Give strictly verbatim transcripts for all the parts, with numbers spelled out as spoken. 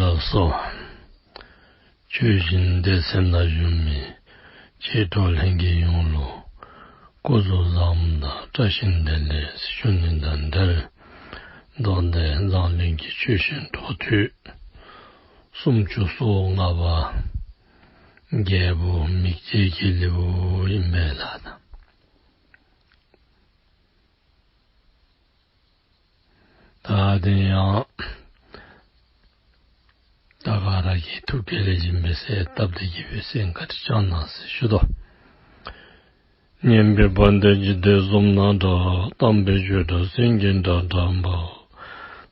ལགས་སོ། ཆོས་སྦྱིན་སྡེ་ཚན་ནང་བཞུགས་མི་མཆེད་གྲོགས་ལྷན་རྒྱས་ཡོངས་ལུ་སྐུ་གཟུགས་བཟང་དང་བཀྲ་ཤིས་བདེ་ལེགས་ཞུ་ནི་དང་འབྲེལ། མདོ་སྡེ་མཛངས་བླུན་གྱི་ཆོས་བཤད་འཕྲོ་མཐུད་སུམ་ཅུ་སོ་ལྔ་པ་རྒྱལ་པོ་མིག་འབྱེད་ཀྱི་ལེའུ་ཨིན་པས་ལགས། ད་དེ་ཡང་ད་ག་ར་གིས་ཐུགས་ཀྱི་ལས་སྦྱིན་པའི་གསལ་བཏབ་སྟེ་གི་སྦེ་གསན་བཀའ་དྲིན་བསྐྱང་གནང་ཟེར་ཞུ་དོ། སྙན་པའི་བ་དན་འཇིག་རྟེན་གསུམ་ན་གྲགས། དམ་པའི་ཆོས་སྒྲ་སེང་གེའི་སྒྲ་བསྒྲགས་པ།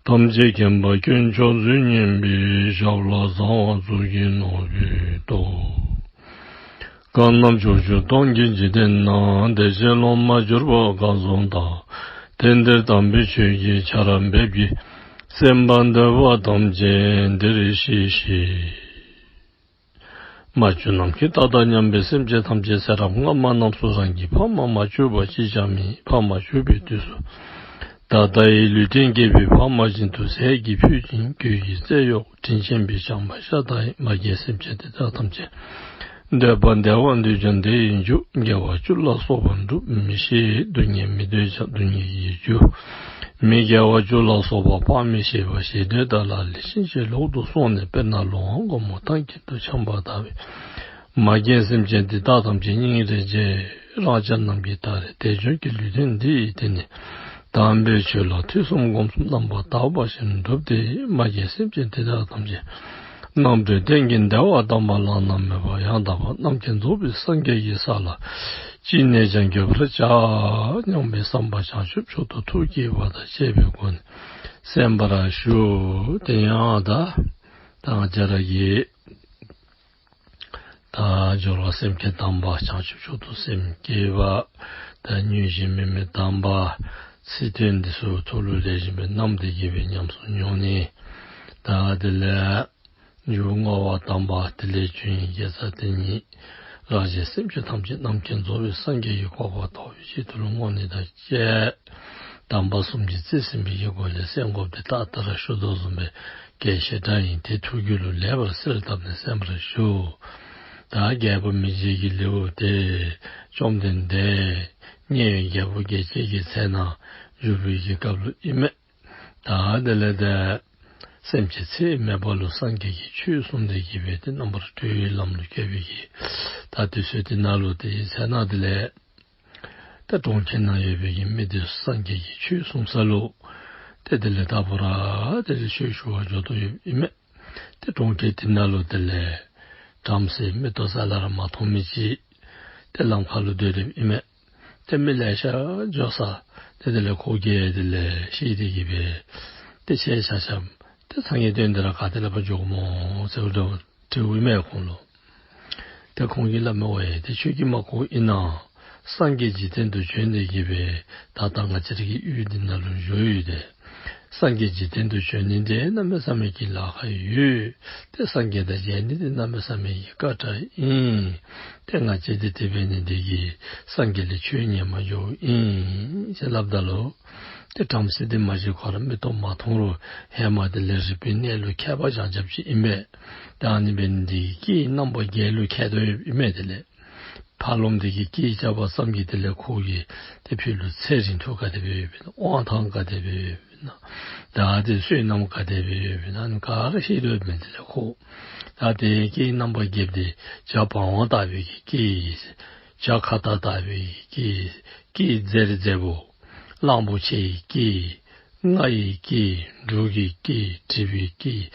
ཐམས་ཅད་མཁྱེན་པ་དཀོན་མཆོག་གཟུགས་བརྙན་པའི། ཞབས་ལ་གསང་བ་གཙུག་གི་ནོར་བུས་གཏུགས། གང་རྣམས་ཕྱོགས་བཅུ་སྟོང་གི་འཇིག་རྟེན་ན། བདེ་གཤེགས་སློབ་མར་གྱུར་པ་གང་སུ་དག། དེང་འདིར་དམ་པའི་ཆོས་ཀྱི་ཆར་འབེབས་ཀྱིས། གསན་པར་འདོད་པ་ཐམས་ཅད་འདིར་གཤེགས་ཤིག། མ་གྱུར་ནམ་མཁའི་མཐའ་དང་མཉམ་པའི་སེམས་ཅན་ཐམས་ཅད་ཚེ་རབས་སྔ་མ་རྣམས་སུ་རང་གི་ཕ་མ་མ་གྱུར་པ་ཅིས་ཀྱང་མེད། ཕ་མ་གྱུར་པའི་དུས་སུ། ད་ལྟའི་ལུས་རྟེན་བསྐྱེད་པའི་ཕ་མ་བཞིན་དུ་ཟས་ཀྱི་ཕུད་བཞིན་གོས་ཀྱི་རྩེ་གཡོགས་དྲིན་ཆེན་པོའི་བྱམས་པ་ཤ་སྟག་ཡིན། མ་རྒན་སེམས་ཅན་དེ་དག་ཐམས་ཅད་འདོད་པ་བདེ་བ་འདོད་ཀྱང་བདེ་བའི་རྒྱུ། དགེ་བ་བཅུ་ལ་སོགས་པ་སྒྲུབ་མི་ཤེས། སྡུག་བསྔལ་མི་འདོད་ཀྱང་སྡུག་བསྔལ་གྱི་རྒྱུ། མི་དགེ་བ་བཅུ་ལ་སོགས་པ་སྤང་མི་ཤེས་པ། ཞེ་འདོད་དང་ལག་ལེན་ཕྱིན་ཅི་ལོག་ཏུ་སོང་ནས། དཔེར་ན་ལོང་བ་སྒོར་མོ་ཐང་དཀྱིལ་དུ་འཁྱམས་པ་ལྟ་བུའི་མ་རྒན་སེམས་ཅན་དེ་དག་ཐམས་ཅད་སྙིང་རེ་རྗེ། རང་ཅག་རྣམས་ཀྱིས་ད་རེས་དལ་འབྱོར་གྱི་ལུས་རྟེན་འདི་ཡི་སྟེང་ནས་དམ་པའི་ཆོས་ལ་ཐོས་བསམ་སྒོམ་གསུམ་རྣམ་པར་དག་པ་ཞིག་གྲུབ་སྟེ། མ་རྒན་སེམས་ཅན་དེ་དག་ཐམས་ཅད་རྣམ་གྲོལ་གཏན་གྱི་བདེ་བ་དམ་པ་བླ་ན་མེད་པ་ཡང་དག་པར་རྣམ་མཁྱེན་རྫོགས་པའི་སངས་རྒྱས་ཀྱི་ས་ལ་ཅི་ནས་ཀྱང་འགོད་པར་བྱ་སྙམ་པའི་བསམ་པ་བྱང་ཆུབ་མཆོག་ཏུ་ཐུགས་བསྐྱེད་པ་དང་བཅས་པའི་སྒོ་ནས་གསན་པར་ཞུ། དེ་ཡང་ད་ད་ང་བཅས་ར་གི་ད་སྦྱོར་བ་སེམས་བསྐྱེད་དམ་པ། བྱང་ཆུབ་མཆོག་ཏུ་སེམས་བསྐྱེད་པ། ད་མངོན་ཤེས་མི་མེད་དམ་པ། ཚིག་དོན་འདི་ཚུ་ཐུགས་ལུ་ལེགས་ཤོམ་སྦེ་བསྣམས་ཏེ་གི་སྦེ་ཉམས་སུ་མྱོང་ནི། ད་དེ་ལས་མཇུག་བསྔོ་བ་དམ་པ། དེ་ལས་ཆོས་དབྱིངས་དགེ་རྩ་དེ་ཉིད། རང་གཞན་སེམས་ཅན་ཐམས་ཅད་རྣམ་མཁྱེན་རྫོགས་པའི་སངས་རྒྱས་ཀྱི་གོ་འཕང་ཐོབ་པའི་ཆེད་དུ་ལུ་བསྔོ་ནི་དང་བཅས། དམ་པ་གསུམ་གྱིས་རྩིས་ཟིན་པའི་གི་སྒོ་ལས་གསན་དགོཔ་འདི་ད་ལྟོ་ར་ཞུ་དོ་བཟུམ་སྦེ་གལ་ཆེ་དྲགས་ཨིན། དེ་ཐུགས་རྒྱུད་ལུ་ལེགས་པར་གསལ་བཏབ་ནས་གསན་པར་ཞུ། ད་རྒྱལ་པོ་མི་མཇེད་ཀྱི་ལེའུ་སྟེ། བཅོམ་ལྡན་འདས་མཉན་ཡོད་རྒྱལ་པོ་རྒྱལ་བྱེད་ཀྱི་ཚལ་ནང་བཞུགས་པའི་གི་སྐབས་ལུ་ཨིན་མས། ད་དེ་ལས་ཏེ་སེམས་ཅན་ཚད་མེད་པ་ལུ་སངས་རྒྱས་ཀྱིས་ཆོས་གསུངས་ཏེ་གི་སྦེ་ཏེ་རྣམ་པར་གྲོལ་བའི་ལམ་ལུ་བཀོད་པའི་གི་ད་དུས་ཚོད་དེ་ནང་ལུ་ཏེ་ཚལ་ནང་དེ་ལས་ཏེ་གྲོང་ཁྱེར་ནང་ཡོད་པའི་གི་མི་དེ་སངས་རྒྱས་ཀྱིས་ཆོས་གསུངས་ས་ལུ་ཏེ་དེ་ལས་ད་འབད་ར་དེ་ལས་ཆོས་ཞུ་བར་འགྱོ་དོ་ཡོདཔ་ཨིན་མས། ཏེ་གྲོང་ཁྱེར་དེ་ནང་ལུ་དེ་ལས་བྲམ་ཟེ་མིག་ཏོ་གསལ་ལ་ར་མ་མཐོང་མི་ཅིག་ཏེ་ལམ་ཁ་ལུ་སྡོད་དོ་ཡོདཔ་ཨིན་མས། ཏེ་མི་ལེ་ཤ་འགྱོ་ས་ཏེ་དེ་ལས་ཁོ་གིས་དེ་ལས་ཤེས་ཏེ་གི་སྦེ་ཏེ་ཁྱེད་ཆ་ཁྱབ་ཏེ་སངས་རྒྱས་སྟོན་ཏེ་ར་ག་ཏེ་ལས་ཕར་འགྱོ་དགོཔ་སྨོ་ཟེར་དྲིཝ་ཨིན་མས་ཁོང་ལུ། ཏེ་ཁོང་གིས་སླབ་མས། འོ་ཡ་ཏེ་ཁྱོད་ཀྱིས་མ་གོཝ་ཨིན་ན། སངས་རྒྱས་འཇིག་རྟེན་དུ་བྱོན་ཏེ་གི་སྦེ་ད་ལྟོ་ང་བཅས་ར་གི་ཡུལ་འདི་ནང་ལུ་བཞུགས་ཡོད་དེ། སངས་རྒྱས་འཇིག་རྟེན་དུ་བྱོན་ནི་འདི་གནམ་མེད་ས་མེད་ཀྱི་ལཱ་ཁག་ཡོད། ཏེ་སངས་རྒྱས་དང་མཇལ་ནི་འདི་གནམ་མེད་ས་མེད་ཀྱི་དཀའ་དྲགས་ཨིན། ཏེ་ང་བཅས་འདི་དེ་འབད་ནི་འདི་གིས་སངས་རྒྱས་ལས་ཆོས་ཉན་པར་འགྱོཝ་ཨིན་ཟེར་སླབ་ད་ལུ། ཏེ་བྲམ་ཟེ་འདི་མ་གཞི་ཁོ་ར་མིག་ཏོ་མ་མཐོང་རུང་ཧེ་མ་དེ་ལས་རིག་པའི་གནས་ལུགས་མཁས་པ་ཡང་ཡང་ཅིག་ཨིན་པས། ཏེ་ཨ་ནི་འབད་ནི་འདི་གིས་སྐད་རྣམ་པ་བརྒྱད་ལུ་མཁས་དོ་ཡོདཔ་ཨིན་མས། དེ་ལས་ཕར་ལོགམ་འདི་གིས་སྐད་རྐྱབ་པ་ཙམ་གྱིས་དེ་ལས་ཁོ་གིས་ཏེ་ཕར་ལུ་ཚེ་རིང་ཐུང་ག་དེ་སྦེ་ཡོདཔ་ཨིན་ན། དབང་ཐང་ག་དེ་སྦེ་ཡོདཔ་ཨིན་ན། ད་ཏེ་བསོད་ནམས་ག་དེ་སྦེ་ཡོདཔ་ཨིན་ན། ཨ་ནི་ག་ར་ཤེས་དོ་ཡོདཔ་ཨིན་མས། དེ་ལས་ཁོ་ད་ཏེ་སྐད་རྣམ་པ་བརྒྱད་འདི་བྱ་བང་བ་ལྟ་བུའི་གི་སྐད། བྱ་ཁྭ་ཏ་ལྟ་བུའི་གི་སྐད། སྐད་མཛེར་མཛེར་པོ། གླང་པོ་ཆེའི་སྐད། རྔ་ཡི་སྐད། འབྲུག་གི་སྐད། དྲིལ་བུའི་སྐད།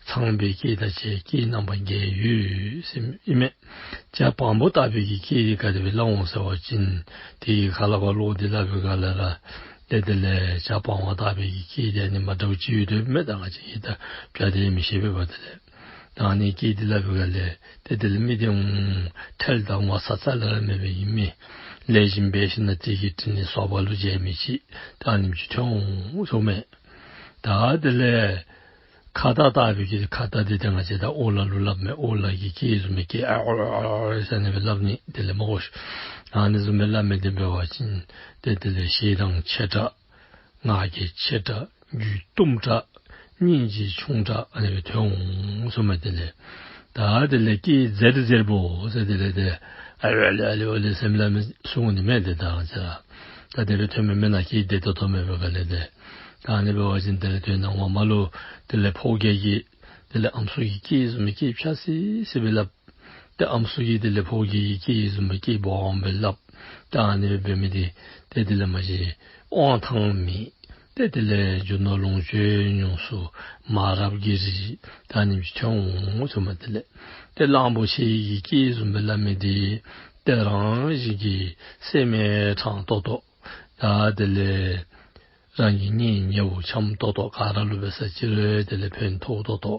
ཚངས་པའི་སྐད་དང་བཅས་སྐད་རྣམ་པ་བརྒྱད་ཡོད་ཟེར་ཨིན་མས། བྱ་བང་པོ་ལྟ་བུའི་གི་སྐད་འདི་ག་དེ་སྦེ་སླབ་འོང་ཟེར་བ་ཅིན་དེ་གི་ཁ་སླབ་པ་ལོག་སྟེ་སླབ་པའི་སྒང་ལས་ར་ཏེ་དེ་ལས་བྱ་བང་པོ་ལྟ་བུའི་གི་སྐད་འདི་ཨ་ནི་མ་འདྲཝ་ཅིག་ཡོད་དོ་ཡོདཔ་ཨིན་མས། ད་ང་བཅས་ཀྱིས་ད་བྱ་དེ་མི་ཤེས་པས་པ། དེ་ལས་ད་ཨ་ནི་སྐད་འདི་སླབ་པའི་སྒང་ལས་ཏེ་དེ་ལས་མི་འདི་ཨུམ་ཁྲེལ་དང་ངོ་ཚ་རྩ་ལས་ར་མེད་པའི་གི་མི། ལེགས་ཤོམ་འབད་ཞིན་ན་དེ་གི་དྲིན་ལས་སོ་པ་ལུ་འཇལ་མི་ཅིག་ད་ཨ་ནེམ་ཅིག་ཐོན་འོང་ཟེར་མས། ད་དེ་ལས་ཁྭ་ཏ་ལྟ་བུའི་གི་ཁྭ་ཏ་འདི་ཏེ་ང་བཅས་ད་ཨོ་ལ་ལུ་སླབ་མས། ཨོ་ལ་གི་སྐད་བཟུམ་མའི་སྐད་ཨ་ཨོ་ཨོ་ཨོ་ཟེར་ཨ་ནི་སྦེ་སླབ་ནི་དེ་ལས་མ་གོ་ཤོ། ཨ་ནི་བཟུམ་སྦེ་སླབ་མི་འདི་འབད་བ་ཅིན་ཏེ་དེ་ལས་ཞེ་སྡང་ཆེ་དྲགས། ང་རྒྱལ་ཆེ་དྲགས། རྒྱུད་གཏུམ་དྲགས། སྙིང་རྗེ་ཆུང་དྲགས་ཨ་ནི་སྦེ་ཐོན་འོང་གསུངམ་མས། དེ་ལས་ད་དེ་ལས་སྐད་མཛེར་མཛེར་པོ་ཟེར་དེ་ལས་ཏེ་ཨ་ལེ་ཨ་ལེ་ཨ་ལེ་ཨ་ལེ་ཟེར་མི་ལ་མི་གསུང་ནི་མས། ཏེ་ད་ང་བཅས་ར་ད་དེ་སྦེ་ཐོན་མི་མེན་ན། སྐད་བདེ་ཏོག་ཏོ་མེད་པའི་སྒང་ལས་ཏེ་ད་ཨ་ནི་འབད་བ་ཅིན་དེ་ལས་ཐོན་ན་ངོ་མ་ལུ་དེ་ལས་ཕོ་རྒྱས་ཀྱི་དེ་ལས་ཨམ་སྲུ་གི་སྐད་བཟུམ་མའི་སྐད་ཕྱ་སི་སི་སྦེ་སླབ། ཏེ་ཨམ་སྲུ་གིས་དེ་ལས་ཕོ་རྒྱས་ཀྱི་སྐད་བཟུམ་སྦེ་སྐད་སྦོམ་སྦེ་སླབ། ད་ཨ་ནི་སྦེ་འབད་མི་འདི་ཏེ་དེ་ལས་མ་གཞི་དབང་ཐང་མེད། ཏེ་དེ་ལས་རྒྱུ་ནོར་ལོངས་སྤྱོད་ཉུང་སུ་མ་རབས་ཀྱི་རིགས་ད་ཨ་ནི་ཅིག་ཐོན་འོང་གསུངམ་མས། དེ་ལས་ཏེ་གླང་པོ་ཆེ་གི་སྐད་བཟུམ་སྦེ་སླབ་མི་འདི་ཏེ་རང་བཞིན་གྱིས་སེམས་མེད་དྲང་ཏོག་ཏོ། ད་དེ་ལས་རང་གི་གཉེན་ཉེཝ་འཆམ་ཏོག་ཏོ། ག་ར་ལུ་འབད་ས་ཅིག་རུང་དེ་ལས་ཕན་ཐོགས་ཏོག་ཏོ།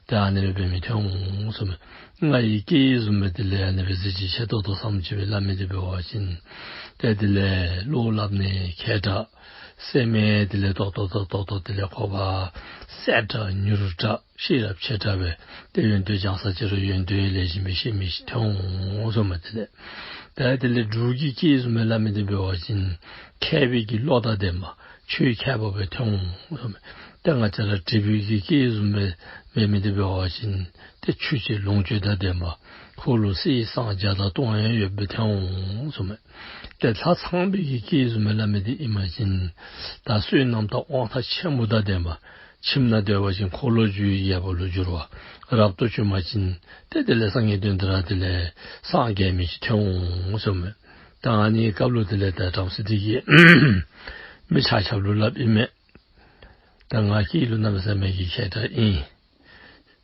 ཏེ་ཨ་ནི་སྦེ་འབད་མི་ཐོན་འོང་གསུངམ་མས། ང་ཡི་སྐད་བཟུམ་སྦེ་དེ་ལས་ཨ་ནི་སྦེ་གཟི་བརྗིད་ཆེ་ཏོག་ཏོ་བསམ་ཅིག་སྦེ་སླབ་མི་འདི་འབད་བ་ཅིན་ཏེ་དེ་ལས་བློ་སླབ་ནི་མཁས་དྲགས། སེམས་མེད་དེ་ལས་ཏོག་ཏོ་ཏོག་ཏོ་ཏོག་ཏོ། དེ་ལས་ཁོ་པ་གསལ་དྲགས་མྱུར་དྲགས་ཤེས་རབ་ཆེ་དྲགས་སྦེ་ཏེ་ཡོན་ཏན་སྦྱང་ས་ཅིག་རུང་ཡོན་ཏན་ལེགས་ཤོམ་སྦེ་ཤེས་མི་ཅིག་ཐོན་འོང་གསུངམ་མས། དེ་ལས་ད་དེ་ལས་འབྲུག་གི་སྐད་བཟུམ་སྦེ་སླབ་མི་འདི་འབད་བ་ཅིན་མཁས་པའི་གི་བློ་དང་ལྡན་པ། ཆོས་མཁས་པ་སྦེ་ཐོན་འོང་གསུངམ་མས། ཏེ་ང་བཅས་ར་དྲེལ་པའི་གི་སྐད་བཟུམ་སྦེ་འབད་མི་འདི་འབད་བ་ཅིན་ཏེ་ཆོས་ཀྱི་ལོངས་སྤྱོད་དང་ལྡན་པ། ཁོ་ལུ་གསེར་སྲང་བརྒྱ་དང་སྟོང་ཡང་ཡོདཔ་སྦེ་ཐོན་འོང་གསུངམ་མས། ཏེ་ལྷ་ཚངས་པའི་གི་སྐད་བཟུམ་སྦེ་སླབ་མི་འདི་ཨིན་པ་ཅིན་ད་བསོད་ནམས་དང་དབང་ཐང་ཆེན་པོ་དང་ལྡན་པ། ཁྱིམ་ནང་སྡོད་པ་ཅིན་འཁོར་ལོས་སྒྱུར་བའི་རྒྱལ་པོ་ལུ་འགྱུར་བ། རབ་ཏུ་བྱུང་པ་ཅིན་ཏེ་དེ་ལས་སངས་རྒྱས་དོན་དུ་ར་དེ་ལས་སངས་རྒྱས་མི་ཅིག་ཐོན་འོང་གསུངམ་མས། ད་ཨ་ནི་སྐབས་ལུ་དེ་ལས་ད་བྲམ་ཟེ་འདི་གིས་མི་ཆ་ཁྱབ་ལུ་སླབ་ཨིན་མས། ད་ང་སྐད་ལུ་གནམ་མེད་ས་མེད་ཀྱི་མཁས་དྲགས་ཨིན།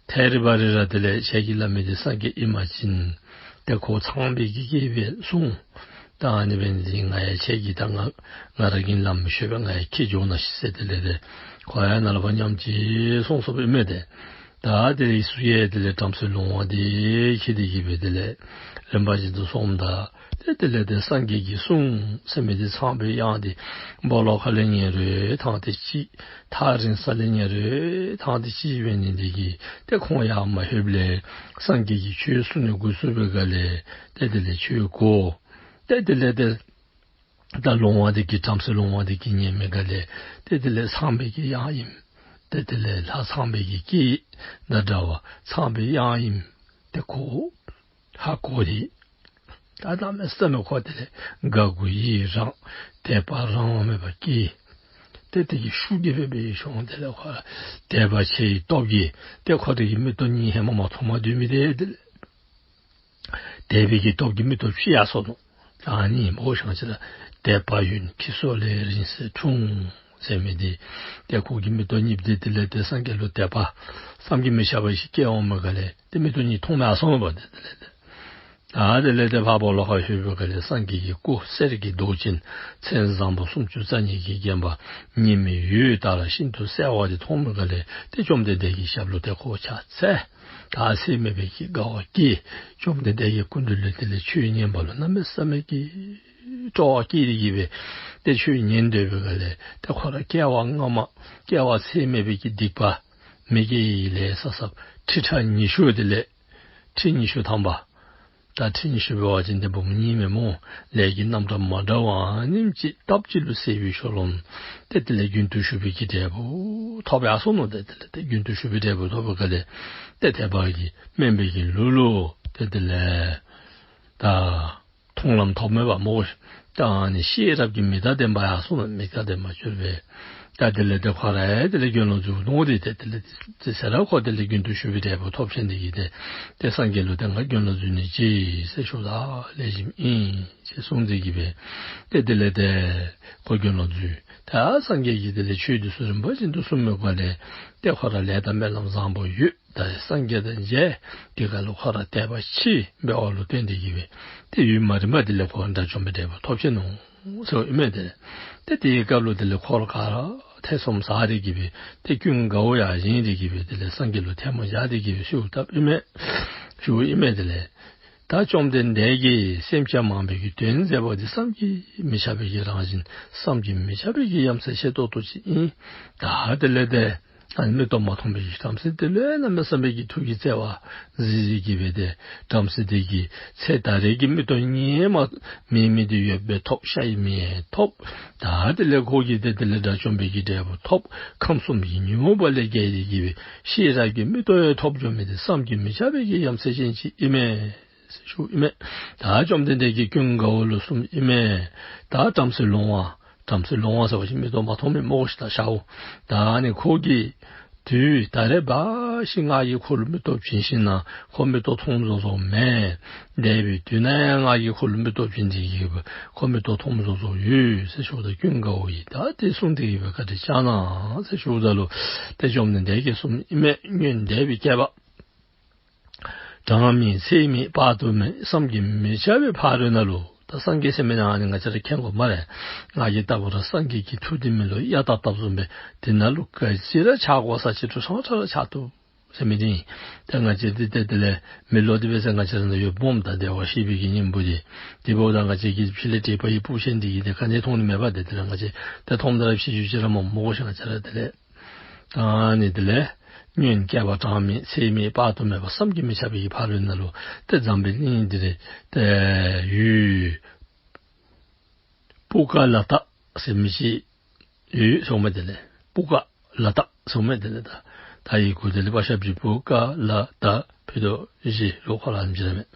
ཐད་རི་བ་རི་ར་དེ་ལས་ཁྱེད་ཀྱིས་སླབ་མི་འདི་སངས་རྒྱས་ཨིན་པ་ཅིན་ཏེ་ཁོ་ཚངས་པའི་གི་སྐད་སྦེ་གསུང་། ད་ཨ་ནི་འབད་ནི་འདི་ང་ཡང་ཁྱེད་ཀྱིས་ད་ང་ང་ར་གིས་ལམ་མི་ཤེས་པས། ང་ཡང་ཁྱེད་འགྱོ་ན་ཤེས་ཟེར་དེ་ལས་ཏེ་ཁོ་ཡང་ནཱ་ལས་ཕར་ཉམས་ཅིག་སོང་སོངམ་ཨིན་མས། ཏེ་ད་དེ་ལས་ཚུར་ཡང་དེ་ལས་བྲམ་ཟེ་ལོང་བ་འདི་འཁྱིད་དེ་གིས་སྦེ་དེ་ལས་རིམ་པ་བཞིན་དུ་སོངམ་ད་ཏེ་དེ་ལས་ཏེ་སངས་རྒྱས་ཀྱི་གསུང་ཟེར་མི་འདི་ཚངས་པའི་དབྱངས་འདི་སྦོ་ལོགས་ཁ་ལས་ཉན་རུང་ཐང་ཏེ་ཅིག། ཐག་རིང་ས་ལས་ཉན་རུང་ཐང་ཏེ་ཅིག་འབད་ནི་འདི་གིས་ཏེ་ཁོང་ཡར་མ་ལྷོདཔ་ལས་སངས་རྒྱས་ཀྱིས་ཆོས་གསུང་ནི་འགོ་བཙུགས་པའི་སྒང་ལས་ཏེ་དེ་ལས་ཆོས་གོ། ཏེ་དེ་ལས་ཏེ་ད་ལོང་བ་འདི་གིས་བྲམ་ཟེ་ལོང་བ་འདི་གིས་ཉན་མི་སྒང་ལས་ཏེ་དེ་ལས་ཚངས་པའི་གི་དབྱངས་ཨིན། ཏེ་དེ་ལས་ལྷ་ཚངས་པའི་གི་སྐད་དང་འདྲ་བ་ཚངས་པའི་དབྱངས་ཨིན། ཏེ་ཁོ་ཧ་གོ་སྟེ་ད་གནམ་མེད་ས་མེད་ཁོ་དེ་ལས་དགའ་མགུ་ཡི་རངས། དད་པ་རང་དབང་མེད་པར་སྐྱེས། ཏེ་དེ་གི་ཤུགས་ཀྱིས་སྦེ་སྦེ་ཤོང་། དེ་ལས་ཁོ་དད་པ་ཆེ་བའི་སྟོབས་ཀྱིས་ཏེ་ཁོ་དེ་གི་མིག་ཏོ་གཉིས་ཧེ་མ་མ་མཐོངམ་སྡོད་མི་དེ་དེ་ལས་དད་པའི་གི་སྟོབས་ཀྱིས་མིག་ཏོ་ཕྱེ་ཡར་སོ་ནུག། ཨ་ནི་མོ་ཤང་ཅི་ལ་དད་པ་ཡོན་གྱི་མཚོ་ལས་རིང་བསྲེལ་འཁྲུངས་ཟེར་མི་འདི་ཏེ་ཁོ་གི་མིག་ཏོ་གཉིས་པོ་འདི་དེ་ལས་ཏེ་སངས་རྒྱས་ལུ་དད་པ་བསམ་གྱིས་མི་ཁྱབ་པ་ཞིག་སྐྱེ་འོང་མི་སྒང་ལས་ཏེ་མིག་ཏོ་གཉིས་མཐོང་མེད་སོང་བ་དེ་དེ་ལས་ཏེ། ད་དེ་ལས་ཏེ་ཕར་སྦོ་ལོགས་ཁར་ལྷོད་པའི་སྒང་ལས་སངས་རྒྱས་ཀྱི་སྐུ་གསེར་གྱི་མདོག་ཅན་མཚན་བཟང་པོ་སུམ་ཅུ་རྩ་གཉིས་ཀྱིས་བརྒྱན་པ་ཉི་མའི་འོད་ལྟར་ཤིན་ཏུ་གསལ་བ་དེ་མཐོང་མི་སྒང་ལས་ཏེ་བཅོམ་ལྡན་འདས་ཀྱི་ཞབས་ལུ་ཏེ་ཁོ་ཕྱག་འཚལ། ད་ཚད་མེད་པའི་གི་དགའ་བ་སྐྱེས། བཅོམ་ལྡན་འདས་ཀྱི་སྐུ་མདུན་ལས་དེ་ལས་ཆོས་ཉན་པ་ལུ་གནམ་མེད་ས་མེད་ཀྱི་སྤྲོ་བ་སྐྱེས་ཏེ་གིས་སྦེ་ཏེ་ཆོས་ཉན་སྡོད་པའི་སྒང་ལས་ཏེ་ཁོ་ར་སྐྱེ་བ་སྔ་མ་སྐྱེ་བ་ཚད་མེད་པའི་གི་སྡིག་པ་མི་དགེ་བའི་ལས་བསགས་བསགསཔ་ཁྲི་ཕྲག་ཉི་ཤུ་དེ་ལས་ཁྲི་ཉི་ཤུ་ཐམ་པ། ད་ཁྲི་ཉི་ཤུ་འབད་བ་ཅིན་ཏེ་འབུམ་གཉིས་མེན་མོ། ལས་ཀྱི་རྣམ་གྲངས་མ་འདྲཝ་ཨ་ནེམ་ཅིག་སྟབས་གཅིག་ལུ་སེལ་བའི་ཤུལ་ལུ་ཏེ་དེ་ལས་རྒྱུན་དུ་ཞུགས་པའི་གི་འབྲས་བུ་ཐོབ་ཡར་སོ་ནུག། ཏེ་དེ་ལས་ཏེ་རྒྱུན་དུ་ཞུགས་པའི་འབྲས་བུ་ཐོབ་པའི་སྒང་ལས་ཏེ་དད་པ་གིས་སྨོན་པའི་གི་ལུས་ལུ་ཏེ་དེ་ལས་ད་མཐོང་ལམ་ཐོབ་མི་འབདཝ་མོ། ད་ཨ་ནི་ཤེས་རབ་ཀྱི་མིག་དང་ལྡན་པ་ཡར་སོ་ནུག། མིག་དང་ལྡན་པ་གྱུར་པས། ད་དེ་ལས་ཏེ་ཁོ་ར་དེ་ལས་དགེ་སློང་ཚུ་ནོར་ཏེ་ཏེ་དེ་ལས་ཏེ་ཟེར་ར་ཁོ་དེ་ལས་རྒྱུན་དུ་ཞུགས་པའི་འབྲས་བུ་ཐོབ་ཞིནམ་དེ་གིས་ཏེ་ཏེ་སངས་རྒྱས་ལུ་ཏེ་ང་དགེ་སློང་ཚུ་ནི་ཅིག་ཟེར་ཞུཝ་ད་ལེགས་ཤོམ་ཨིན་ཟེར་གསུངས་ཏེ་གིས་སྦེ་ཏེ་དེ་ལས་ཏེ་ཁོ་དགེ་སློང་ཚུ་ད་སངས་རྒྱས་ཀྱིས་དེ་ལས་ཆོས་འདི་ཚུ་རིམ་པ་བཞིན་དུ་གསུངས་མི་སྒང་ལས་ཏེ་ཁོ་ར་ལས་དང་སྨོན་ལམ་བཟང་པོ་ཡོད། ད་སངས་རྒྱས་དང་མཇལ། དེ་སྒང་ལུ་ཁོ་ར་དད་པ་ཆེ་འབདཝ་ལུ་བརྟེན་ཏེ་གིས་སྦེ་ཏེ་ཡུན་མ་རིངམ་དེ་ལས་ཁོ་དགྲ་བཅོམ་པའི་འབྲས་བུ་ཐོབ་ཆི་ནུག་ཟེར་ཨིན་མས། ཏེ་ཏེ་དེའི་སྐབས་ལུ་དེ་ལས་འཁོར་ག་ར་ཐེ་ཚོམ་ཟ་སྟེ་གིས་སྦེ་ཏེ་ཀུན་དགའ་བོ་ཡང་བཞེངས་ཏེ་གིས་སྦེ་དེ་ལས་སངས་རྒྱས་ལུ་ཐལ་མོ་སྦྱར་ཏེ་གིས་སྦེ་ཞུ་བཏབ་ཨིན་མས། ཞུཝ་ཨིན་མས། དེ་ལས་ད་བཅོམ་ལྡན་འདས་ཀྱིས་སེམས་ཅན་མང་པོའི་གི་དོན་མཛད་པ་འདི་བསམ་གྱིས་མི་ཁྱབ་པའི་གི་རང་བཞིན་བསམ་གྱིས་མི་ཁྱབ་པའི་གི་ཡ་མཚན་ཆེ་ཏོག་ཏོ་ཅིག་ཨིན། ད་དེ་ལས་ཏེ་ ཨ་ནི་མིག་ཏོ་མ་མཐོང་བའི་གི་བྲམ་ཟེ་དེ་ལུ་གནམ་མེད་ས་མེད་ཀྱི་ཐུགས་ཀྱི་བརྩེ་བ་གཟིགས་གཟིགས་ཀྱི་སྦེ་ཏེ་བྲམ་ཟེ་དེ་གིས་ཚེ་ད་རེས་ཀྱི་མིག་ཏོ་གཉིས་མ་མེད་མི་དེ་ཡོད་པའི་ཐོབ། ཤ་ཡི་མིག་ཐོབ། ད་དེ་ལས་ཁོ་གིས་ཏེ་དེ་ལས་དགྲ་བཅོམ་པའི་གི་འབྲས་བུ་ཐོབ། ཁམས་གསུམ་གྱི་ཉོན་མོངས་པ་ལས་རྒྱལ་ཏེ་གི་སྦེ་ཤེས་རབ་ཀྱི་མིག་ཏོ་ཡང་ཐོབ་འགྱོ་མི་དེ་བསམ་གྱིས་མི་ཁྱབ་པའི་གི་ཡ་མཚན་ཅན་ཅིག་ཨིན་མས་ཟེར་ཞུཝ་ཨིན་མས། ད་བཅོམ་ལྡན་འདས་ཀྱིས་ཀུན་དགའ་བོ་ལུ་གསུངམ་ཨིན་མས། ད་བྲམ་ཟེ་ལོང་བ། བྲམ་ཟེ་ལོང་བ་ཟེར་བ་ཅིན་མིག་ཏོ་མ་མཐོང་མི་མོ་གོ་ཤི་ད་ཤ་བོ། ད་ཨ་ནི་ཁོ་གིས་དུས་ད་རེས་འབད་ཞིནམ་ང་གིས་ཁོ་ལུ་མིག་ཏོ་བྱིན་ཞིནམ་ན་ཁོ་མིག་ཏོ་མཐོངམ་བཟོ་བཟོཝ་མེན། འདས་པའི་དུས་ནང་ཡང་ང་གིས་ཁོ་ལུ་མིག་ཏོ་བྱིན་ཏེ་གི་ཁོ་མིག་ཏོ་མཐོངམ་བཟོ་བཟོཝ་ཡོད་ཟེར་ཞུཝ་ད་ཀུན་དགའ་བོ་གིས་ད་དེ་གསུངས་ཏེ་གི་སྦེ་བཀའ་དྲིན་བསྐྱང་གནང་ཟེར་ཞུཝ་ད་ལུ་ཏེ་བཅོམ་ལྡན་འདས་ཀྱིས་གསུངམ་ཨིན་མས། སྔོན་འདས་པའི་བསྐལ་པ་གྲངས་མེད་ཚད་མེད་དཔག་ཏུ་མེད་བསམ་གྱིས་མི་ཁྱབ་པའི་ཕ་རོལ་ནང་ལུ། ད་སངས་རྒྱས་ཟེར་མི་ནང་ཨ་ནི་ང་བཅས་ར་མཁྱེན་དགོ་སྨ་རེ། ང་གིས་ལྟ་བུ་ར་སངས་རྒྱས་ཀྱི་ཐུགས་དེ་མི་ལུ་གཡའ་བཏབ་བཏབ་བཟུམ་སྦེ་དེ་ནང་ལུ་ག་ཅི་ར་ཆགས་དགོ་ས་ཅིག་ཏུ་ཆ་ཁྱབ་ར་ཆགས་བཏུབ་ཟེར་མི་འདི་ཨིན། ད་ང་བཅས་འདི་ཏེ་དེ་ལས་མེ་ལོང་འདི་འབད་ཟེར་ང་བཅས་ར་ནང་ཡོདཔ་འོངམ་ད་བདེ་བར་གཤེགས་པའི་གི་སྙིང་པོ་འདི། དེ་འབདཝ་ད་ང་བཅས་ཀྱིས་ཕྱི་ལས་དྲེགས་པ་ཡི་དཔུང་ཤེད་འདི་གིས་ཏེ་ག་ནི་མཐོང་ནི་མེད་པ། ཏེ་དེ་ལས་ང་བཅས་ཏེ་མཐོངམ་ད་ར་ཕྱི་འགྱུར་ཅིག་ར་མ་མོ་གོ་ཤ་ང་བཅས་ར་དེ་ལས། ཨ་ནི་དེ་ལས་སྔོན་བསྐལ་པ་གྲངས་མེད་ཚད་མེད་དཔག་ཏུ་མེད་པ་བསམ་གྱིས་མི་ཁྱབ་པའི་ཕ་རོལ་ནང་ལུ་ཏེ་འཛམ་བུ་གླིང་འདི་ར་ཏེ་ཡུལ་པུ་ཀ་ལ་ཏ་ཟེར་མི་ཅིག་ཡོད་ཟེརཝ་མས། དེ་ལས་པུ་ཀ་ལ་ཏ་ཟེརཝ་མས། དེ་ལས་ད་ད་ཡི་གུ་དེ་ལས་པ་ཞབས་ཀྱུ་པུ་ཀ་ལ་ཏ་ཕུད་རྡོག་བཞི་ལུ་ཁོ་ར་ཨིནམ་ཅིག་ར་མས།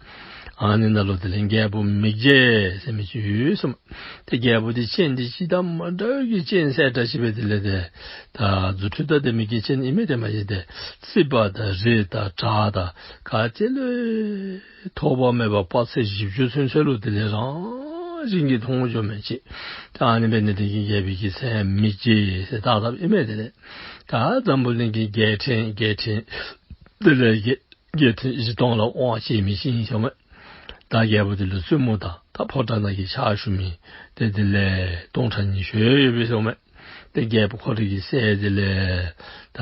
ཨ་ནི་ནང་ལུ་དེ་ལས་རྒྱལ་པོ་མིག་འབྱེད་ཟེར་མི་ཅིག་ཡོད་ཟེརཝ་མས། ཏེ་རྒྱལ་པོ་དེ་སྤྱན་དེ་ཅི་དང་མ་འདྲ་བའི་གི་སྤྱན་གསལ་དྲགས་ཅིག་སྦེ་དེ་ལས་ཏེ་ད་རྫུ་འཕྲུལ་དང་ལྡན་མི་གི་སྤྱན་ཨིན་མས། དེ་མ་གཞི་ཏེ་རྩིག་པ་དང་རི་དང་བྲག་དང་ག་ཅི་ལུ་ཐོགས་པ་མེད་པ་དཔག་ཚད་བཞི་བཅུ་ཚུན་ཚོད་ལུ་དེ་ལས་རང་བཞིན་གྱིས་མཐོང་འགྱོ་མི་ཅིག། ད་ཨ་ནི་འབད་ནི་དེ་གིས་རྒྱལ་པོའི་གི་མཚན་མིག་འབྱེད་ཟེར་བཏགས་བཏགསཔ་ཨིན་མས། དེ་ལས་ད་འཛམ་བུ་གླིང་གི་རྒྱལ་ཕྲན་རྒྱལ་ཕྲན་དེ་ལས་རྒྱལ་རྒྱལ་ཕྲན་བཞི་སྟོང་ལ་དབང་བྱེད་མི་ཅིག་ཨིན་ཟེརཝ་མས། ད་རྒྱལ་པོ་དེ་ལུ་བཙུན་མོ་དང་ད་ཕོ་བྲང་ནང་གི་ཕྱག་ཞུ་མི་ཏེ་དེ་ལས་སྟོང་ཕྲག་ཉི་ཤུ་ཡོད་པས་ཟེརཝ་མས། ཏེ་རྒྱལ་པོ་ཁོ་རའི་གི་སྲས་དེ་ལས་ད་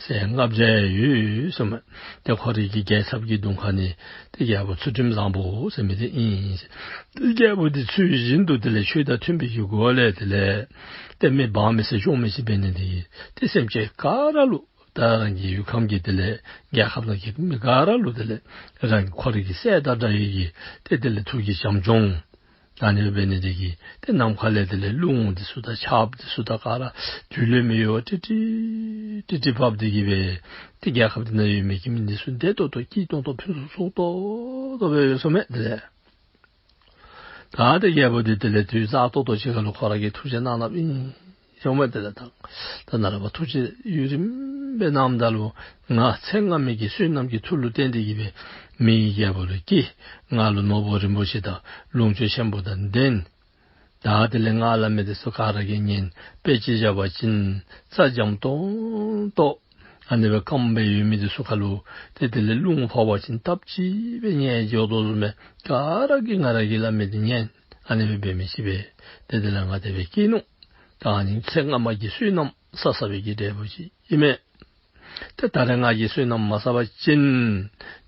སྲས་ལྔ་བརྒྱ་ཡོད་ཟེརཝ་མས། ཏེ་ཁོ་རའི་གི་རྒྱལ་ཚབ་ཀྱི་གདུང་ཁ་ནི་ཏེ་རྒྱལ་པོ་ཚུལ་ཁྲིམས་བཟང་པོ་ཟེར་མི་དེ་ཨིན། ཏེ་རྒྱལ་པོ་དེ་ཚུལ་བཞིན་དུ་དེ་ལས་ཆོས་དང་མཐུན་པའི་གི་སྒོ་ལས་དེ་ལས་ཏེ་མི་འབངས་མི་སེར་སྐྱོང་མི་ཅིག་འབད་ནི་དེ་གིས་ཏེ་སེམས་ཅན་ག་ར་ལུ་ད་རང་གི་ཡུལ་ཁམས་ཀྱི་དེ་ལས་རྒྱལ་ཁབ་ནང་གི་མི་ག་ར་ལུ་དེ་ལས་རང་གི་ཁོ་རའི་གི་སྲས་དང་འདྲ་བའི་གི་ཏེ་དེ་ལས་ཐུགས་ཀྱི་བྱམས་སྐྱོང་ཨ་ནི་འབད་ནི་དེ་གིས་ཏེ་ནམ་མཁའ་ལས་དེ་ལས་རླུང་འདི་ཚུ་དང་ཆརཔ་འདི་ཚུ་དང་ག་ར་དུས་ལས་མི་གཡོ་བར་ཏིག་ཏིག་ཏིག་ཏིག་འབབ་སྟེ་གི་སྦེ་ཏེ་རྒྱལ་ཁབ་འདི་ནང་ཡོད་མི་གི་མི་འདི་ཚུ་བདེ་ཏོག་ཏོ་སྐྱིད་ཏོང་ཏོ་ཕུན་སུམ་ཚོགས་ཏོག་ཏོ་སྦེ་ཡོད་ཟེརཝ་མས། དེ་ལས་ད་ཏེ་རྒྱལ་པོ་འདི་དེ་ལས་དུས་ཚོད་ཏོག་ཏོ་ཅིག་ཁར་ལུ་ཁོ་ར་གིས་ཐུགས་བཞེད་གནང་གནངམ་ཨིན་ཟེརཝ་མས། དེ་ལས་ད་ད་ནཱ་ལས་ཕར་ཐུགས་བཞེད་ཡུན་རིངམོ་སྦེ་གནངམ་ད་ལུ་ང་ཚེ་སྔ་མའི་གི་བསོད་ནམས་ཀྱི་མཐུ་ལུ་བརྟེན་ཏེ་གི་སྦེ་མི་ཡི་རྒྱལ་པོ་ལུ་སྐྱེས། ང་ལུ་ནོར་བུ་རིན་པོ་ཆེ་དང་ལོངས་སྤྱོད་ཆེན་པོ་དང་ལྡན། ད་དེ་ལས་ང་བླ་མེད་འདི་ཚུ་ག་ར་གིས་ཉན། དཔེ་ཅིག་བཞག་པ་ཅིན་རྩྭ་འཇམ་ཏོང་ཏོ་ཨ་ནི་སྦེ་སྐམ་སྦེ་ཡོད་མི་འདི་ཚུ་ཁར་ལུ་ཏེ་དེ་ལས་རླུང་ཕོག་པ་ཅིན་སྟབས་གཅིག་སྦེ་ཉལ་འགྱོ་དོ་བཟུམ་སྦེ་ག་ར་གིས་ང་ར་གི་བླ་མ་འདི་ཉན། ཨ་ནི་སྦེ་འབད་མི་ཅིག་སྦེ་ཏེ་དེ་ལས་ང་དེ་སྦེ་སྐྱེས་ནུག། ད་ཨ་ནི་ཚེ་སྔ་མ་གི་བསོད་ནམས་བསགས་བསགས་པའི་གི་འབྲས་བུ་ཅིག་ཨིན་མས། ཏེ་ད་རེས་ང་གིས་བསོད་ནམས་མ་བསགས་པ་ཅིན་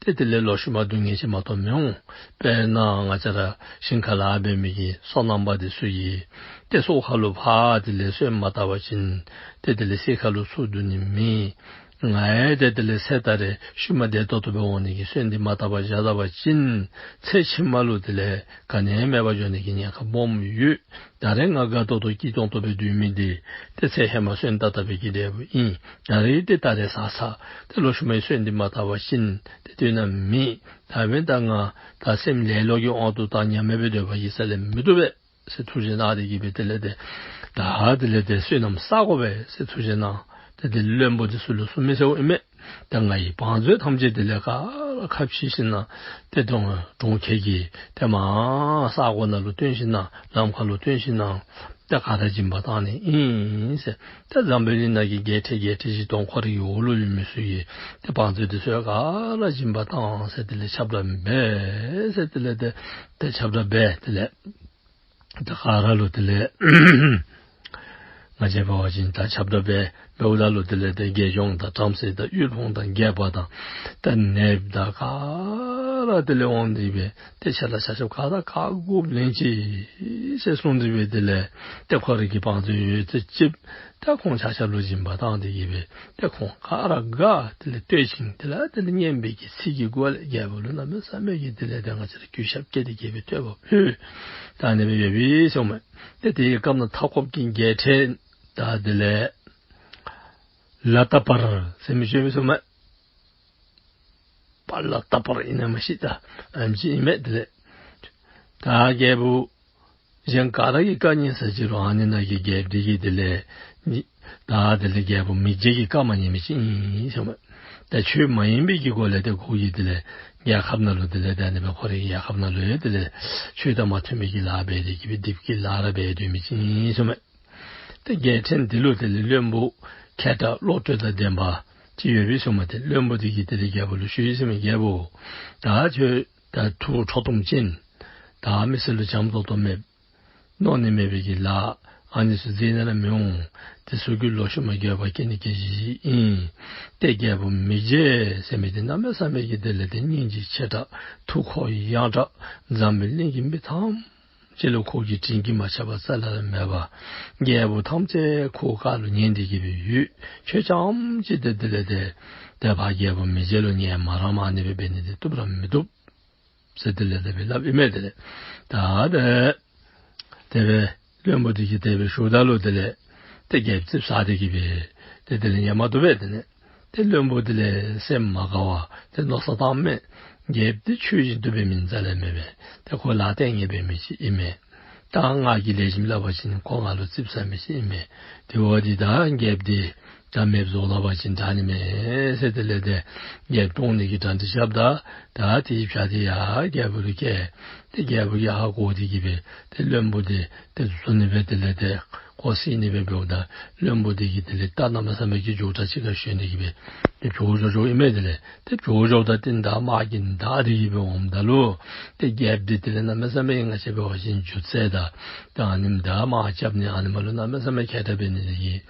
ཏེ་དེ་ལས་ལོག་ཤུལ་མ་སྡུག་བསྔལ་ཅིག་མ་གཏོགས་མི་འོང་། དཔེར་ན་ང་བཅས་ར་ཞིང་ཁ་ལས་འབད་མི་གི་སོ་ནམ་པ་འདི་ཚུ་གིས་ཏེ་སོ་ཁ་ལུ་ཕར་དེ་ལས་སོན་མ་བཏབ་པ་ཅིན་ཏེ་དེ་ལས་སའི་ཁ་ལུ་ཚུར་བསྡུ་ནི་མེད། ང་ཡང་ཏེ་དེ་ལས་ཚེ་ད་རེས་ཤུལ་མ་བདེ་ཏོག་ཏོ་སྦེ་འོང་ནི་གི་སོན་འདི་མ་བཏབ་པར་བཞག་ད་པ་ཅིན་ཚེ་ཕྱི་མ་ལུ་དེ་ལས་ག་ནི་ཡང་མེད་པར་འགྱོ་ནི་གི་ཉེན་ཁ་སྦོམ་ཡོད། ད་རེས་ང་དགའ་ཏོག་ཏོ་སྐྱིད་ཏོང་ཏོ་སྦེ་སྡོད་མི་འདི་ཏེ་ཚེ་ཧེ་མ་སོན་བཏབ་བཏབ་པའི་གི་འབྲས་བུ་ཨིན། ད་རེས་ཏེ་ད་རེས་བསགས་བསགས་ཏེ་ལོག་ཤུལ་མའི་སོན་འདི་མ་བཏབ་པ་ཅིན་ཏེ་དོན་དག་མེད། ད་འབདན་ད་ང་ད་སེམས་ལེ་ལོ་གི་དབང་དུ་བཏང་ཉམས་མེད་སྦེ་སྡོད་པ་གིས་རྩ་ལས་མི་བཏུབ་པས་ཟེར་ཐུགས་བཞེད་གནང་སྟེ་གི་སྦེ་དེ་ལས་ཏེ་ད་དེ་ལས་ཏེ་བསོད་ནམས་བསག་དགོ་པས་ཟེར་ཐུགས་བཞེད་གནང་། ཏེ་དེ་བློན་པོ་འདི་ཚུ་ལུ་གསུངས་མི་ཟེརཝ་ཨིན་མས། ད་ང་ཡི་བང་མཛོད་ཐམས་ཅད་དེ་ལས་ག་ར་ཁ་ཕྱེ་ཞིནམ་ན་ཏེ་གྲོང་གྲོང་ཁྱེར་གྱི་ཏེ་མར་ས་གོ་ནང་ལུ་བཏོན་ཞིནམ་ན་ལམ་ཁ་ལུ་བཏོན་ཞིནམ་ན་ཏེ་ག་ར་སྦྱིན་པ་བཏང་ནི་ཨིན་ཟེར། ཏེ་འཛམ་བུ་གླིང་ནང་གི་རྒྱལ་ཕྲན་རྒྱལ་ཕྲན་བཞི་སྟོང་ཁོ་རའི་གི་འོག་ལུ་ཡོད་མི་ཚུ་གི་ཏེ་བང་མཛོད་འདི་ཚུ་ག་ར་སྦྱིན་པ་བཏང་ཟེར་དེ་ལས་ཁྱབ་བསྒྲགས་འབད་ཟེར་དེ་ལས་ཏེ་ཏེ་ཁྱབ་བསྒྲགས་འབད་དེ་ལས། ད་ག་ར་ལུ་དེ་ལས་ ང་བཅས་འབད་བ་ཅིན་ད་ཁྱབ་བསྒྲགས་འབད་འབདཝ་ད་ལུ་དེ་ལས་ཏེ་དགེ་སྦྱོང་དང་བྲམ་ཟེ་དང་དབུལ་ཕོངས་དང་རྒྱལ་པོ་དང་ད་ནདཔ་དང་ག་ར་དེ་ལས་འོང་སྟེ་སྦེ་ཏེ་ཆ་ར་ཆ་ཁྱབ་ག་ར་ག་དགོཔ་ལེན་ཅིག་ཟེར་གསུངས་ཏེ་སྦེ་དེ་ལས་ཏེ་ཁོ་རའི་གི་བང་མཛོད་ཡོད་ཚད་ཅིག་ད་ཁོང་ཆ་ཁྱབ་ལུ་སྦྱིན་པ་བཏང་སྟེ་གི་སྦེ་ཏེ་ཁོང་ག་ར་དགའ། དེ་ལས་བསྟོད་ཅིང་དེ་ལས་དེ་ལས་སྙན་པའི་གི་ཚིག་གི་སྒོ་ལས་རྒྱལ་པོ་ལུ་གནམ་མེད་ས་མེད་ཀྱི་དེ་ལས་ཏེ་ང་བཅས་ར་གུས་ཞབས་བསྐྱེད་དེ་གི་སྦེ་བསྟོད་པ་ཕུལ། ད་ཨ་ནི་སྦེ་ཡོདཔ་ཨིན་ཟེར་མས། ཏེ་དེའི་སྐབས་ན་མཐའ་འཁོབ་ཀྱི་རྒྱལ་ཕྲན་ད་དེ་ལས་ལ་ཏ་པར་ཟེར་མི་ཅིག་ཡོད་ཟེར་མས། པ་ལ་ཏ་པར་ཨིན་ན་མ་ཤེས། ད་ཨ་ནེམ་ཅིག་ཨིན་མས། དེ་ལས་ད་རྒྱལ་པོ་གཞན་ག་ར་གིས་བཀའ་ཉན་ས་ཅིག་རུང་ཨ་ནི་ནང་གི་རྒྱལཔོ་འདི་གིས་དེ་ལས་ནི་ད་དེ་ལས་རྒྱལ་པོ་མི་རྗེ་གི་བཀའ་མ་ཉན་མི་ཅིག་ཨིན་ཟེར་མས། ད་ཆོས་མ་ཡིན་པའི་གི་སྒོ་ལས་ཏེ་ཁོ་གིས་དེ་ལས་རྒྱལ་ཁབ་ནང་ལུ་དེ་ལས་ད་ཨ་ནི་སྦེ་ཁོ་རའི་རྒྱལ་ཁབ་ནང་ལུ་ཡང་དེ་ལས་ཆོས་དང་མ་མཐུན་པའི་གི་ལཱ་འབད་དེ་གི་སྦེ་སྡིག་པའི་གི་ལཱ་ར་འབད་སྡོད་མི་ཅིག་ཨིན་ཟེར་མས། ཏེ་རྒྱལ་ཕྲན་འདི་ལུ་དེ་ལས་བློན་པོ་མཁས་དྲགས་བློ་གྲོས་དང་ལྡན་པ་ཅིག་ཡོདཔ་ཨིན་ཟེར་མས། ཏེ་བློན་པོ་འདི་གིས་དེ་ལས་རྒྱལ་པོ་ལུ་ཞུ་ཡི་ཟེར་མས། རྒྱལ་པོ་ད་ཁྱོད་ད་ཐུགས་ཁྲོ་གཏུམ་ཅན་ད་མི་སེར་ལུ་བྱམས་ཏོག་ཏོ་མེད། མནོ་ནི་མེད་པའི་གི་ལཱ་ཨ་ནི་ཚུ་མཛད་ནི་ར་མི་འོང་། ཏེ་ཚུ་གི་ལོ་ཤུལ་མ་འགྱོད་པ་སྐྱེ་ནི་སྐྱེ་ཞིག་ཨིན། ཏེ་རྒྱལ་པོ་མི་རྗེ་ཟེར་མི་འདི་གནམ་མེད་ས་མེད་ཀྱི་དེ་ལས་ཏེ་སྙིང་རྗེ་ཆེ་དྲགས་ཐུགས་ཁོག་ཡངས་དྲགས་འཛམ་བུ་གླིང་གི་མི་ཐམས་ཅད་ལུ་ཁོ་གིས་དྲིན་གྱིས་མ་ཁྱབ་པ་རྩ་ལས་མེད་པ། རྒྱལ་པོ་ཐམས་ཅད་ཁོ་བཀའ་ལུ་ཉན་ཏེ་གི་སྦེ་ཡོད། ཁྱོད་རྐྱངམ་ཅིག་ཏེ་དེ་ལས་ཏེ་ཏེ་ཕར་རྒྱལ་པོ་མི་རྗེ་ལུ་ཉན་མ་རངསམ་ཨ་ནི་སྦེ་འབད་ནི་འདི་བཏུབ་ར་མི་བཏུབ་ཟེར་དེ་ལས་དེ་སྦེ་སླབ་ཨིན་མས། དེ་ལས་ད་དེ་དེ་སྦེ་བློན་པོ་འདི་གིས་དེ་སྦེ་ཞུཝ་ད་ལུ་དེ་ལས་ཏེ་རྒྱལཔོ་ཙིགཔ་ཟ་སྟེ་གི་སྦེ་ཏེ་དེ་ལས་ཉན་མ་བཏུབ་པས། དེ་ལས་ཏེ་བློན་པོ་དེ་ལས་སེམས་མ་དགའ་བར་ཏེ་མནོ་བསམ་བཏངམ་མས། རྒྱལཔོ་འདི་ཆོས་བཞིན་དུ་འབད་མི་རྩ་ལས་མེད་པས། ཏེ་ཁོ་ལཱ་ལྟས་ངན་འབད་མི་ཅིག་ཨིན་མས། ད་ང་གིས་ལེགས་ཤོམ་སླབ་པ་ཅིན་ཁོ་ང་ལུ་ཙིགཔ་ཟ་མི་ཅིག་ཨིན་མས། དེ་འབདཝ་ད་ད་རྒྱལཔོ་འདི་ད་མེདཔ་བཟོ་སླབ་པ་ཅིན་དྲག་ནི་མས་ཟེར་དེ་ལས་ཏེ་རྒྱལཔོ་བཀྲོངས་ནི་གི་གྲ་སྒྲིག་རྐྱབ་ད། ད་དེའི་བྱ་དེ་ཡང་རྒྱལ་པོ་ལུ་བསྐྱལ། ཏེ་རྒྱལ་པོ་གིས་ཧ་གོ་སྟེ་གི་སྦེ་ཏེ་བློན་པོ་འདི་ཏེ་བཟུང་ནི་སྦེ་དེ་ལས་ཏེ་ཁོ་བསད་ནི་སྦེ་འབདཝ་ད་བློན་པོ་འདི་གིས་དེ་ལས་རྟ་གནམ་མེད་ས་མེད་ཀྱི་མགྱོགས་དྲགས་ཅིག་ཁར་ཞོན་ཏེ་གི་སྦེ་ཏེ་བྱོག་བྱོག་བྱོགཔ་ཨིན་མས། དེ་ལས་ཏེ་བྱོག་བྱོགཔ་ད་རྟིང་བདའ་དམག་གིས་བདའ་སྟེ་གི་སྦེ་འོངམ་ད་ལུ་ཏེ་རྒྱལཔོ་འདི་དེ་ལས་གནམ་མེད་ས་མེད་ང་བཅས་འབད་བ་ཅིན་སྒྱུ་རྩལ་དང་ད་ཨ་ནི་བདའ་དམག་རྐྱབ་ནི་ཨ་ནི་མ་ལུ་གནམ་མེད་ས་མེད་མཁས་དྲགས་འབད་ནི་དེ་གིས་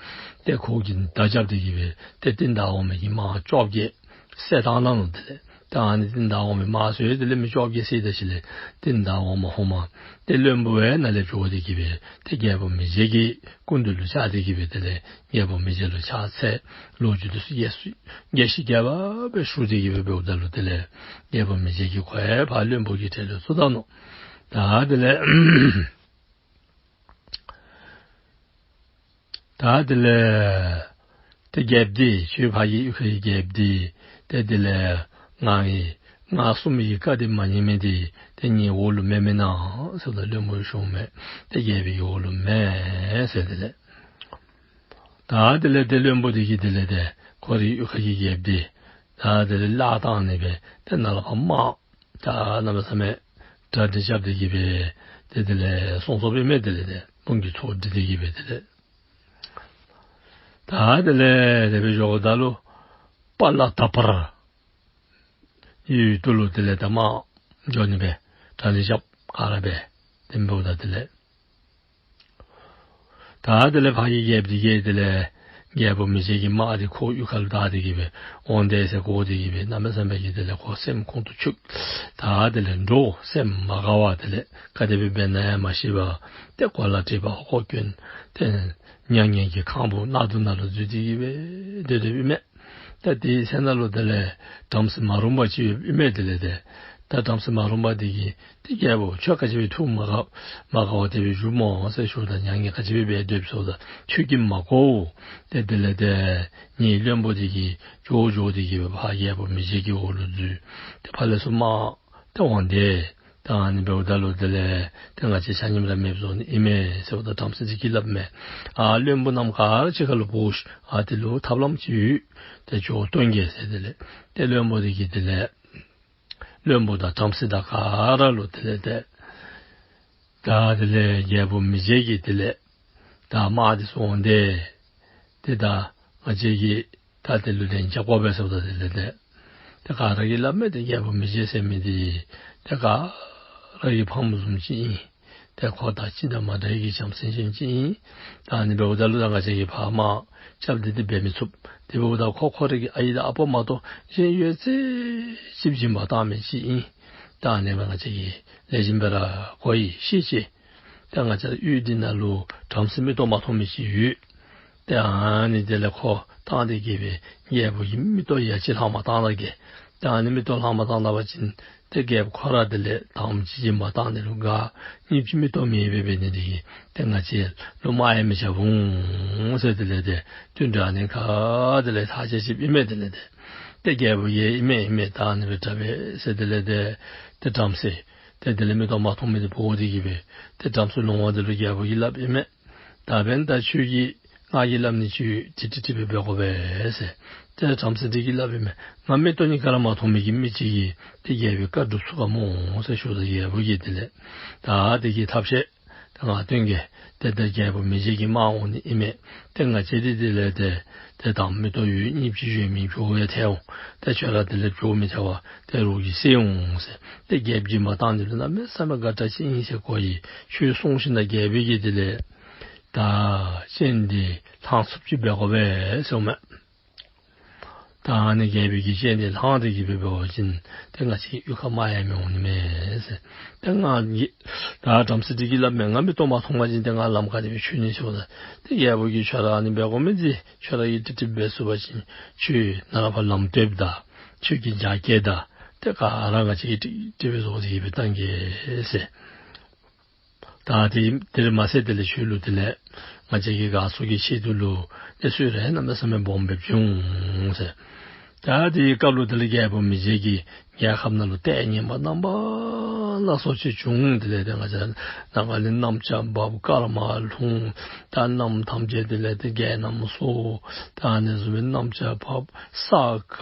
ཏེ་ཁོ་གིས་མདའ་རྐྱབ་སྟེ་གི་སྦེ་ཏེ་རྟིང་བདའ་འོང་མི་གི་དམག་བཅོ་བརྒྱད་བསད་བཏང་ད་ནུག། དེ་ལས་ད་ཨ་ནི་རྟིང་བདའ་འོང་མི་དམག་ཚུ་དེ་ལས་མི་བཅོ་བརྒྱད་བསད་ད་ཞིནམ་ལས་རྟིང་བདའ་འོང་མི་ཧོ་མ་ཏེ་བློན་པོ་ཡང་ནཱ་ལས་བྱོག་སྟེ་གི་སྦེ་ཏེ་རྒྱལ་པོ་མི་རྗེ་གི་སྐུ་མདུན་ལུ་བཅར་ཏེ་གི་སྦེ་དེ་ལས་རྒྱལ་པོ་མི་རྗེ་ལུ་ཕྱག་འཚལ། ལོ་རྒྱུས་འདི་ཚུ་རྒྱས་སུ་རྒྱས་ཤིང་རྒྱས་པ་སྦེ་ཞུ་སྟེ་གི་སྦེ་འབདཝ་ད་ལུ་དེ་ལས་རྒྱལ་པོ་མི་རྗེ་གིས་ཁོ་ཡང་ཕར་བློན་པོ་གི་གྲལ་ལུ་ཚུད་ད་ནུག། ད་དེ་ལས་ད་དེ་ལས་ཏེ་རྒྱལཔོ་འདི་ཁྱོད་ཕ་གི་གཡུས་ཁ་གི་རྒྱལཔོ་འདི་ཏེ་དེ་ལས་ང་གིས་ང་གསུངས་མི་གི་བཀའ་འདི་མ་ཉན་མི་འདི་ཏེ་ངེའི་འོག་ལུ་མེན་མེན་ན་ཟེརཝ་ད་བློན་པོ་ཞུཝ་མས། ཏེ་རྒྱལ་པོའི་འོག་ལུ་མེན་ཟེར། དེ་ལས་ད་དེ་ལས་ཏེ་བློན་པོ་འདི་གིས་དེ་ལས་ཏེ་ཁོ་རའི་གཡུས་ཁ་གི་རྒྱལཔོ་འདི་ད་དེ་ལས་བརླག་བཏང་ནི་སྦེ་ཏེ་ནཱ་ལས་ཕར་དམག་ད་གནམ་མེད་ས་མེད་གྲ་སྒྲིག་རྐྱབ་སྟེ་གི་སྦེ་ཏེ་དེ་ལས་སོང་སོངམ་ཨིན་མས། དེ་ལས་ཏེ་དཔུང་གི་ཚོགས་སྒྲིག་སྟེ་གི་སྦེ་དེ་ལས་ད་དེ་ལས་དེ་སྦེ་འགྱོཝ་ད་ལུ་པ་ལ་ཏ་པར་ཡུལ་དུ་ལུ་དེ་ལས་ད་དམག་འགྱོ་ནི་སྦེ་གྲ་སྒྲིག་རྐྱབ་ག་ར་འབད། དེ་འབདཝ་ད་དེ་ལས་ད་དེ་ལས་ཕ་གི་རྒྱལཔོ་འདི་གིས་དེ་ལས་རྒྱལ་པོ་མི་རྗེ་གི་དམག་འདི་ཁོ་གཡུས་ཁ་ལུ་བདའ་སྟེ་གི་སྦེ་འོང་དེས་ཟེར་གོ་སྟེ་གི་སྦེ་གནམ་མེད་ས་མེད་ཀྱི་དེ་ལས་ཁོ་སེམས་ཁོང་དུ་ཆུད། ད་དེ་ལས་འདྲོག། སེམས་མ་དགའ་བར་དེ་ལས་ག་དེ་སྦེ་འབད་ན་ཡང་མ་ཤེས་པར་ཏེ་གོ་ལ་ཁྲིད་པ་ཧོ་ཀོ་གྱོན། ཏེ་མྱ་ངན་གྱི་ཁང་བུ་གནག་དུང་ནང་ལུ་འཛུལ་ཏེ་གི་སྦེ་སྡོད་སྡོདཔ་ཨིན་མས། ད་དེའི་ཚེ་ན་ལུ་དེ་ལས་བྲམ་ཟེ་མ་རུངས་པ་ཅིག་ཡོདཔ་ཨིན་མས། དེ་ལས་ཏེ་ད་བྲམ་ཟེ་མ་རུངས་པ་འདི་གིས་ཏེ་རྒྱལ་པོ་ཁྱོད་ག་ཅི་སྦེ་ཐུགས་མ་དགའ་མ་དགའ་བར་དེ་སྦེ་བཞུགསཔ་སྨོ་ཟེར་ཞུཝ་ད་མྱ་ངན་ག་ཅི་སྦེ་འབད་སྡོདཔ་ཟེརཝ་ད་ཁྱོད་ཀྱིས་མ་གོ། ཏེ་དེ་ལས་ཏེ་ངེའི་བློན་པོ་འདི་གིས་བྱོག་བྱོག་སྟེ་གི་སྦེ་ཕར་རྒྱལ་པོ་མི་རྗེ་གི་འོག་ལུ་འཛུལ། ཏེ་ཕར་ལས་ཚུར་དམག་ཏེ་འོང་དེས། ད་ཨ་ནི་འབདཝ་ད་ལུ་དེ་ལས་ཏེ་ང་བཅས་ཆ་མཉམ་ར་མེདཔ་བཟོ་ནི་ཨིན་མས་ཟེརཝ་ད་བྲམ་ཟེ་འདི་གིས་སླབ་མས། ཨ་བློན་པོ་རྣམས་ག་ར་གཅིག་ཁར་ལུ་འབོ་ཤིག། ཨ་དེ་ལུ་ཐབས་ལམ་ཅིག་ཡོད། ཏེ་ཁྱོད་སྟོན་གེ་ཟེར། དེ་ལས་ཏེ་བློན་པོ་འདི་གིས་དེ་ལས་བློན་པོ་དང་བྲམ་ཟེ་དང་ག་ར་ལུ་དེ་ལས་ཏེ་ད་དེ་ལས་རྒྱལ་པོ་མི་རྗེ་གིས་དེ་ལས་ད་དམག་འདི་ཚུ་འོང་དེས། ཏེ་ད་ང་བཅས་ཀྱིས་ད་དེ་ལུ་ལན་རྐྱབ་དགོ་པས་ཟེརཝ་ད་དེ་ལས་ཏེ་ཏེ་ག་ར་གིས་སླབ་མས། ཏེ་རྒྱལ་པོ་མི་རྗེ་ཟེར་མི་འདི་ཏེ་ག་ར་གི་ཕམ་བཟུམ་ཅིག་ཨིན། ཏེ་ཁོ་དང་གཅིག་དང་མ་འདྲ་བའི་གི་བྱམས་སེམས་ཅན་ཅིག་ཨིན། ད་ཨ་ནི་འབདཝ་ད་ལུ་ད་ང་བཅས་ཀྱིས་ཕར་དམག་རྐྱབ་སྟེ་འདི་འབད་མི་ཚུགས། དེ་འབདཝ་ད་ཁོ་ཁོ་རའི་གི་ཨའི་དང་ཨ་པ་མ་གཏོགས་གཞན་ཡོད་ཚད་ཅིག་སྦྱིན་པ་བཏང་མི་ཅིག་ཨིན། ད་ཨ་ནི་སྦེ་ང་བཅས་ཀྱིས་ལེགས་ཤོམ་སྦེ་ར་གོ་ཡི་ཤེས་ཅི། ད་ང་བཅས་རའི་ཡུལ་འདི་ནང་ལུ་བྲམ་ཟེ་མིག་ཏོ་མ་མཐོང་མི་ཅིག་ཡོད། ཏེ་ཨ་ནི་དེ་ལས་ཁོ་བཏང་སྟེ་གི་སྦེ་རྒྱལ་པོ་གི་མིག་ཏོ་ཡ་གཅིག་ལྷག་མ་བཏང་ད་གེ། ཏེ་ཨ་ནི་མིག་ཏོ་ལྷག་མ་བཏང་ད་པ་ཅིན་ཏེ་རྒྱལ་པོ་ཁོ་ར་དེ་ལས་དང་པ་ཅིག་སྦྱིན་པ་བཏང་ནི་ལུ་དགའ། གཉིས་པ་ཅིག་མིག་ཏོ་མེད་པར་འབད་ནི་དེ་གིས་ཏེ་ང་བཅས་ལུ་དམག་ཡང་མི་རྐྱབ་འོང་ཟེར། དེ་ལས་ཏེ་བསྟུན་གྲོས་ཨ་ནི་ཁ་དེ་ལས་ཐག་བཅད་ཅི་ཨིན་མས། དེ་ལས་ཏེ་ཏེ་རྒྱལ་པོ་གིས་ཨིན་མས་ཨིན་མས། ད་ཨ་ནི་སྦེ་དྲག་པས་ཟེར། དེ་ལས་ཏེ་ཏེ་བྲམ་ཟེ་ཏེ་དེ་ལས་མིག་ཏོ་མ་མཐོང་མི་དེ་འབོ་སྟེ་གི་སྦེ་ཏེ་བྲམ་ཟེ་ལོང་བ་དེ་ལུ་རྒྱལ་པོ་གིས་སླབ་ཨིན་མས། ད་འབདན་ད་ཁྱོད་ཀྱིས་ང་གིས་སླབ་ནི་ཁྱོད་ཏིག་ཏིག་ཏིག་སྦེ་འབད་དགོ་པས་ཟེར། ཏེ་བྲམ་ཟེ་དེ་གིས་སླབ་ཨིན་མས། ང་མིག་ཏོ་གཉིས་ཀ་ར་མ་མཐོང་མི་གི་མི་ཅིག་གིས་ཏེ་རྒྱལ་པོའི་བཀའ་སྒྲུབ་ཚུགས་ག་སྨོ་ཟེར་ཞུཝ་ད་རྒྱལ་པོ་གིས་དེ་ལས་ད་དེ་གི་ཐབས་ཤེས་ད་ང་སྟོན་གེ། ཏེ་ད་རྒྱལ་པོ་མི་རྗེ་གི་དམག་འོང་ནི་ཨིན་མས། ཏེ་ང་བཅས་འདི་དེ་ལས་ཏེ་ཏེ་དང་པ་མིག་ཏོ་ཡོད། གཉིས་པ་ཅིག་ཡོད་མི་འགྱོ་ཡང་ཐལ་འོང་། ཏེ་ཁྱོད་ར་དེ་ལས་འགྱོ་མི་ཐལ་བར་ཏེ་རོགས་ཀྱིས་བསད་འོང་ཟེར། ཏེ་རྒྱལཔོ་སྦྱིན་པ་བཏང་ནི་ལུ་གནམ་མེད་ས་མེད་དགའ་དྲགས་ཅིག་ཨིན་ཟེར་གོ་ཡི། ཁྱོད་སོང་ཞིནམ་ད་རྒྱལ་པོ་གིས་དེ་ལས་ད་སྤྱན་འདི་ལྷང་ཚུགསཔ་ཅིག་འབད་དགོ་པས་ཟེརཝ་མས། ད་ཨ་ནི་རྒྱལ་པོ་གི་སྤྱན་འདི་ལྷང་སྟེ་གི་སྦེ་འབད་བ་ཅིན་ཏེ་ང་བཅས་ཀྱི་གཡུས་ཁར་དམག་ཡང་མི་འོང་ནི་མས་ཟེར། ཏེ་ང་གིས་ད་བྲམ་ཟེ་དེ་གིས་སླབ་མས། ང་མིག་ཏོ་མ་མཐོང་པ་ཅིན་ཏེ་ང་ལམ་ག་ནི་སྦེ་འཕྱོད་ནི་ཟེརཝ་ད་ཏེ་རྒྱལ་པོ་གིས་ཁྱོད་ར་ཨ་ནི་འབད་དགོ་མི་འདི་ཁྱོད་ར་གིས་ཏིག་ཏིག་འབད་ཚུགས་པ་ཅིན་ཁྱོད་ནཱ་ལས་ཕར་ལམ་སྟོནམ་དང་ཁྱོད་ཀྱི་རྒྱགས་སྐལ་དང་ཏེ་ག་ར་ང་བཅས་ཀྱིས་ཏིག་ཏིག་སྦེ་བཟོ་སྟེ་གི་སྦེ་བཏང་གེ་ཟེར། ད་དེ་དེར་མ་ཟད་དེ་ལས་ཁྱོད་ལུ་དེ་ལས་ང་བཅས་ཀྱི་དགའ་ཚོར་གྱི་ཆེད་དུ་ལུ་ཏེ་གསོལ་རས་གནམ་མེད་ས་མེད་སྦོམ་སྦེ་བྱིན་འོང་ཟེར། ད་དེའི་སྐབས་ལུ་དེ་ལས་རྒྱལ་པོ་མི་རྗེ་གི་རྒྱལ་ཁབ་ནང་ལུ་ལྟས་ངན་པ་རྣམ་པ་སྣ་ཚོགས་ཅིག་བྱུང་། དེ་ལས་ཏེ་ང་བཅས་ནང་ཁ་ལས་གནམ་ལྕགས་འབབ། སྐར་མ་ལྷུང་། ད་གནམ་ཐམས་ཅད་དེ་ལས་ཏེ་རྒྱ་གནམ་སྲོ། ད་ཨ་ནི་བཟུམ་སྦེ་གནམ་ལྕགས་འབབ། ས་ག་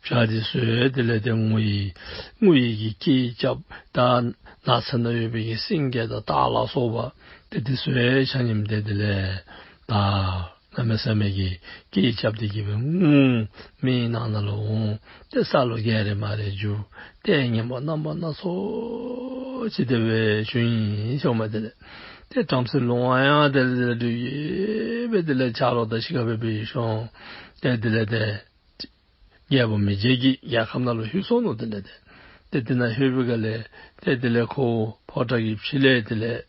བྱ་དེ་ཚུ་དེ་ལས་ཏེ་ངུ་ཡི་ངུ་ཡི་གི་སྐད་རྐྱབ། ད་ནགས་ཚལ་ནང་ཡོད་པའི་གི་སེང་གེ་དང་སྟག་ལ་སོགས་པ་ཏེ་དེ་ཚུ་ཡང་ཆ་མཉམ་ཏེ་དེ་ལས་ད་གནམ་མེད་ས་མེད་ཀྱི་སྐད་རྐྱབ་སྟེ་གི་སྦེ་ངུ། མེའི་ནང་ན་ལུ་འོང་། ཏེ་ས་ལུ་ག་རེ་མ་རེ་རྒྱུག། ལྟས་ངན་པ་རྣམ་པ་སྣ་ཚོགས་ཅིག་དེ་སྦེ་བྱུང་ཡི་ཟེརཝ་མས། དེ་ལས་ཏེ་བྲམ་ཟེ་ལོང་བ་ཡང་དེ་ལས་འདི་སྦེ་དེ་ལས་ཆ་རོགས་དང་གཅིག་ཁར་སྦེ་སྦེ་ཤོང་། ཏེ་དེ་ལས་ཏེ་རྒྱལ་པོ་མི་རྗེ་གི་རྒྱལ་ཁབ་ནང་ལུ་ལྷོད་སོ་ནུག། དེ་ལས་ཏེ་ཏེ་དེ་ནང་ལྷོད་པའི་སྒང་ལས་ཏེ་དེ་ལས་ཁོ་ཕོ་བྲང་གི་ཕྱི་ལས་དེ་ལས་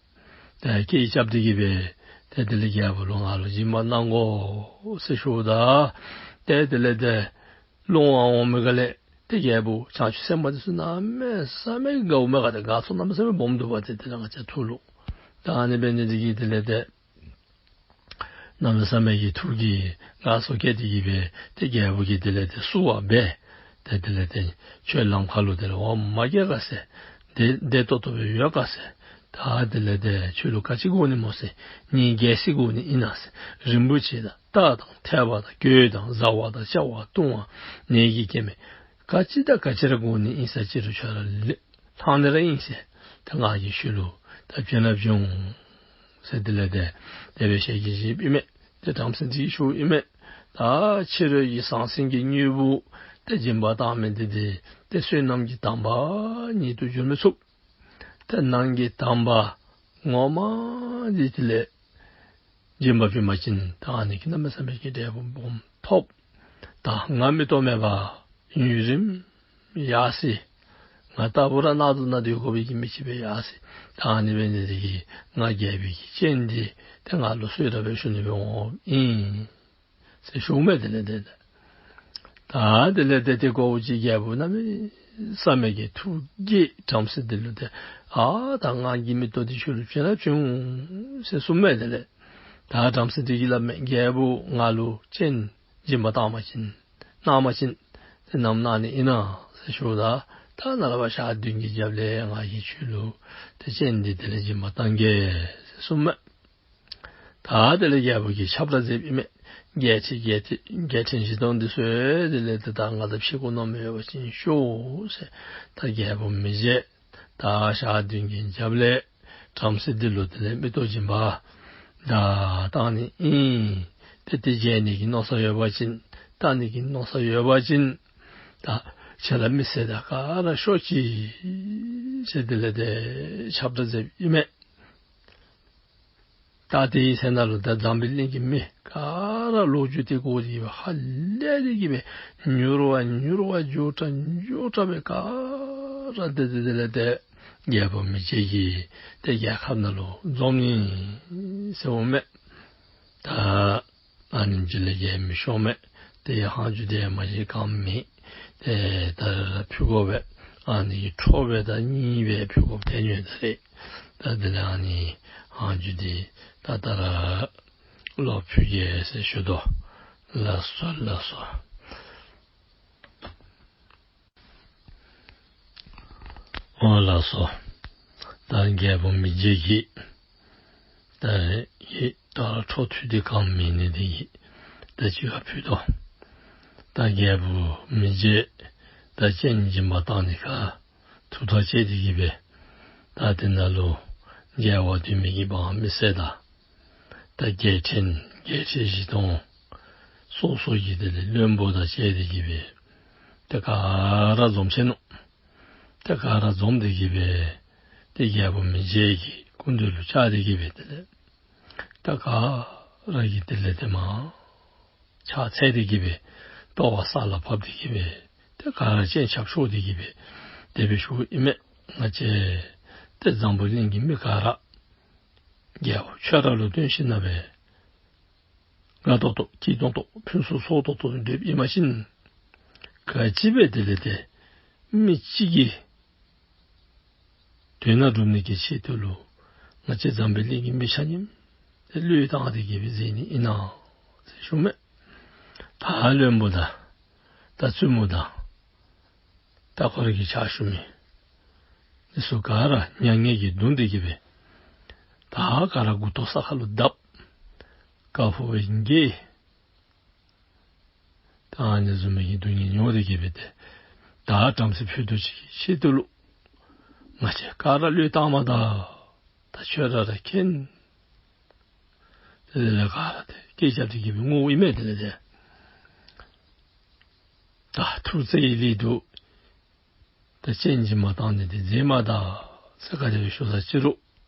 ཏེ་སྐད་རྐྱབ་སྟེ་གི་སྦེ་ཏེ་དེ་ལས་རྒྱལ་པོ་ལུ་ང་ལུ་སྦྱིན་པ་གནང་དགོ་ཟེར་ཞུཝ་ད་ཏེ་དེ་ལས་ཏེ་ལོང་བ་འོང་མི་སྒང་ལས་ཏེ་རྒྱལ་པོ་བྱང་ཆུབ་སེམས་དཔའ་འདི་ཚུ་གནམ་མེད་ས་མེད་དགའཝ་མས་ག། ཏེ་དགའ་ཚོར་གནམ་མེད་ས་མེད་སྦོམ་འདུག་པ། ཏེ་དེ་ལས་ང་བཅས་ཐུགས་ལུ་ད་ཨ་ནི་འབད་ནི་དེ་གིས་དེ་ལས་ཏེ་གནམ་མེད་ས་མེད་ཀྱི་ཐུགས་ཀྱི་དགའ་ཚོར་སྐྱེས་ཏེ་གི་སྦེ་ཏེ་རྒྱལ་པོ་གིས་དེ་ལས་ཏེ་བསུ་བ་འབད། ཏེ་དེ་ལས་ཏེ་ཁྱོད་ལམ་ཁ་ལུ་དེ་ལས་འོང་མ་གི་ག་ཟེར། བདེ་བདེ་ཏོག་ཏོ་སྦེ་ཡོད་ག་ཟེར། ད་དེ་ལས་ཏེ་ཁྱོད་ལུ་ག་ཅི་དགོ་ནི་སྨོ་ཟེར། ངེའི་རྒྱལ་སྲིད་དགོ་ནི་ཨིན་ན་ཟེར། རིན་པོ་ཆེ་དང་རྟ་དང་ཐལ་བ་དང་གོས་དང་བཟའ་བ་དང་བཅའ་བ་བཏུང་བ་ནས་ཀྱི་སྐྱེ་མེད་ག་ཅི་དང་ག་ཅི་ར་དགོ་ནི་ཨིན་ས་ཅི་རུང་ཁྱོད་ར་ལེན་ལྷང་ནི་ར་ཨིན་ཟེར། ད་ང་གིས་ཁྱོད་ལུ་ད་བྱིན་རླབས་བྱིན་འོང་ཟེར། དེ་ལས་ཏེ་དེ་སྦེ་ཞལ་གྱིས་བཞེས་ཨིན་མས། ཏེ་བྲམ་ཟེ་འདི་ཞུཝ་ཨིན་མས། ད་ཕྱི་རོལ་གྱི་ཟང་ཟིང་གི་དངོས་པོ་ཏེ་སྦྱིན་པ་བཏང་མི་འདི་འདི་ཏེ་བསོད་ནམས་ཀྱི་དམ་པ་ཉིད་དུ་འགྱུར་མི་ཚུགས། ཏེ་ནང་གི་དམ་པ་ངོ་མ་འདི་དེ་ལས་སྦྱིན་པ་ཕུལ་བ་ཅིན་ད་ཨ་ནི་གིས་གནམ་མེད་ས་མེད་ཀྱི་འབྲས་བུ་སྦོམ་ཐོབ། ད་ང་མིག་ཏོ་མེད་པར་ཡུན་རིངམོ་ཡར་སོ་ཡི། ང་ལྟ་བུ་ར་གནག་དུང་ནང་སྡོད་དགོ་པའི་གི་མི་ཅིག་སྦེ་ཡར་སོ་ཡི། ད་ཨ་ནི་འབད་ནི་དེ་གིས་ང་རྒྱལ་པོའི་གི་སྤྱན་འདི་ཏེ་ང་ལུ་གསོལ་རས་སྦེ་ཞུ་ནི་སྦེ་འོངམ་ཨིན་ཟེར་ཞུཝ་མས། དེ་ལས་ཏེ་ད་དེ་ལས་ཏེ་ཏེ་གོ་བ་ཅིག་རྒྱལ་པོ་གནམ་མེད་ས་མེད་ཀྱི་ཐུགས་དགྱེས། བྲམ་ཟེ་འདི་ལུ་ཏེ་ཨ་ད་ང་གི་མིག་ཏོ་འདི་ཁྱོད་ལུ་བྱིན་རླབས་བྱིན་འོང་ཟེར་གསུངམ་མས། དེ་ལས་ད་བྲམ་ཟེ་འདི་གིས་སླབ་མས། རྒྱལ་པོ་ང་ལུ་སྤྱན་སྦྱིན་པ་བཏང་བ་ཅིན་གནང་བ་ཅིན་ཏེ་ནམ་གནང་ནི་ཨིན་ན་ཟེར་ཞུཝ་ད་ད་ནཱ་ལས་ཕར་ཞག་བདུན་གྱི་རྒྱབ་ལས་ང་གིས་ཁྱོད་ལུ་ཏེ་སྤྱན་འདི་དེ་ལས་སྦྱིན་པ་བཏང་གེ་ཟེར་གསུངམ་མས། ད་དེ་ལས་རྒྱལ་པོ་གིས་ཁྱབ་བསྒྲགས་མཛདཔ་ཨིན་མས། རྒྱལ་ཕྲན་རྒྱལ་ཕྲན་རྒྱལ་ཕྲན་བཞི་སྟོང་འདི་ཚུ་དེ་ལས་ཏེ་ད་ང་དང་ཕྱད་དགོ་མནོ་མི་ཡོད་པ་ཅིན་ཤོག་ཟེར། ད་རྒྱལ་པོ་མི་རྗེ་ད་ཞག་བདུན་གྱི་རྒྱབ་ལས་བྲམ་ཟེ་འདི་ལུ་དེ་ལས་མིག་ཏོ་སྦྱིན་པ་ད་བཏང་ནི་ཨིན། ཏེ་དེ་མཇལ་ནི་གི་མནོ་བསམ་ཡོད་པ་ཅིན་བལྟ་ནི་གི་མནོ་བསམ་ཡོད་པ་ཅིན་ད་ཁྱེད་ར་མི་ཚེ་ད་ག་ར་ཤོག་ཅིག་ཟེར་དེ་ལས་ཏེ་ཁྱབ་བསྒྲགས་མཛདཔ་ཨིན་མས། ད་དེའི་ཚེ་ན་ལུ་ད་འཛམ་བུ་གླིང་གི་མི་ག་ར་ལོ་རྒྱུས་དེ་གོ་སྟེ་གིས་སྦེ་ཧ་ལས་ཏེ་གིས་སྦེ་མྱུར་བ་མྱུར་བ་མགྱོགས་དྲགས་མགྱོགས་དྲགས་སྦེ་ག་ར་ཏེ་དེ་དེ་ལས་ཏེ་རྒྱལ་པོ་མི་མཇེད་ཀྱི་ཏེ་རྒྱལ་ཁབ་ནང་ལུ་འཛོམས་ནི་ཟེརཝ་མས། ད་ཨ་ནི་ཅིག་ལས་བརྒལ་མི་ཤོང་མས། ཏེ་ཡང་ཧང་རྒྱུ་དེ་མ་གཞི་ག་མེད། ཏེ་ད་ཕུལ་དགོ་པས། ཨ་ནི་གི་འཕྲོ་སྦེ་ད་གཉིས་སྦེ་ཕུལ་དགོཔ་ཐལ་ནི་ད་རེ། ད་དེ་ལས་ཨ་ནི་ཧང་རྒྱུ་དེ་ད་ད་ར་ལོག་ཕུལ་གེ་ཟེར་ཞུ་དོ། ལགས་སོ་ལགས་སོ། འོང་ལགས་སོ། ད་རྒྱལ་པོ་མི་མཇེད་ཀྱིས་ད་ཡི་ད་འཕྲོ་མཐུད་དེ་ག་མེད་ནི་དེ་གིས་ད་ཅི་ཡང་ཕུལ་དོ། ད་རྒྱལ་པོ་མི་མཇེད་ད་སྤྱན་འབྱིན་པ་བཏང་ནི་ཁར་ཐུགས་ཐག་བཅད་དེ་གིས་སྦེ་ད་དེ་ནང་ལུ་རྒྱལ་བ་དུ་མ་གི་འབངས་མི་སེར་དང་ད་རྒྱལ་ཕྲན་རྒྱལ་ཕྲན་བཞི་སྟོང་སོ་སོ་གི་དེ་ལས་བློན་པོ་དང་བཅས་ཏེ་གིས་སྦེ་ཏེ་ག་ར་འཛོམས་ཆི་ནུག། ཏེ་ག་ར་འཛོམས་ཏེ་གིས་སྦེ་ཏེ་རྒྱལ་པོ་མི་མཇེད་ཀྱི་སྐུ་མདུན་ལུ་བཅར་ཏེ་གིས་སྦེ་དེ་ལས་ཏེ་ག་ར་གིས་དེ་ལས་ཏེ་མར་ཕྱག་འཚལ་ཏེ་གིས་སྦེ་ལྟོ་བ་ས་ལ་ཕབ་སྟེ་གིས་སྦེ་ཏེ་ག་ར་སྤྱན་ཆབ་ཕྱོགས་ཏེ་གིས་སྦེ་དེ་སྦེ་ཞུཝ་ཨིན་མས། ང་བཅས་ཏེ་འཛམ་བུ་གླིང་གི་མི་ག་ར་རྒྱལ་པོ་ཁྱོད་ར་ལུ་བརྟེན་ཞིནམ་ལས་སྦེ་དགའ་ཏོག་ཏོ་སྐྱིད་ཏོང་ཏོ་ཕུན་སུམ་ཚོགས་ཏོག་ཏོ་སྦེ་སྡོདཔ་ཨིན་པ་ཅིན་ག་ཅི་སྦེ་དེ་ལས་ཏེ་མི་གཅིག་གི་དོན་དག་སྒྲུབ་ནི་གི་ཆེད་དུ་ལུ་ང་བཅས་འཛམ་བུ་གླིང་གི་མི་ཆ་མཉམ་ཏེ་བློས་བཏང་སྟེ་གིས་སྦེ་མཛད་ནི་ཨིན་ན་ཟེར་ཞུཝ་མས། ད་བློན་པོ་དང་ད་བཙུན་མོ་དང་ད་ཁོ་ར་གི་ཕྱག་ཞུ་མི་འདི་ཚུ་ག་ར་མྱ་ངན་གྱིས་གདུང་སྟེ་གིས་སྦེ་ད་ག་ར་མགུ་ཏོ་ས་ཁར་ལུ་བརྡབ། ཁ་ཕོ་སྦེ་འགྱེལ། ད་ཨ་ནི་བཟུམ་མའི་གི་སྡུག་བསྔལ་མྱོང་སྟེ་གིས་སྦེ་ཏེ་ད་བྲམ་ཟེ་ཕུད་རྡོག་གཅིག་གི་ཆེད་དུ་ལུ་ང་བཅས་ག་ར་བློས་བཏངམ་ད་ད་ཁྱོད་ར་ར་མཁྱེན། དེ་ལས་ག་ར་ཏེ་སྐད་རྐྱབ་སྟེ་གིས་སྦེ་ངུཝ་ཨིན་མས། དེ་ལས་ཏེ་ད་ཐུགས་བརྩེ་ཡི་ལས་འདུག། ད་སྤྱན་འབྱིན་མ་བཏང་ནི་དེ་མཛད་མ་ད་ཟེར་ག་དེ་སྦེ་ཞུ་ས་ཅི་རུང་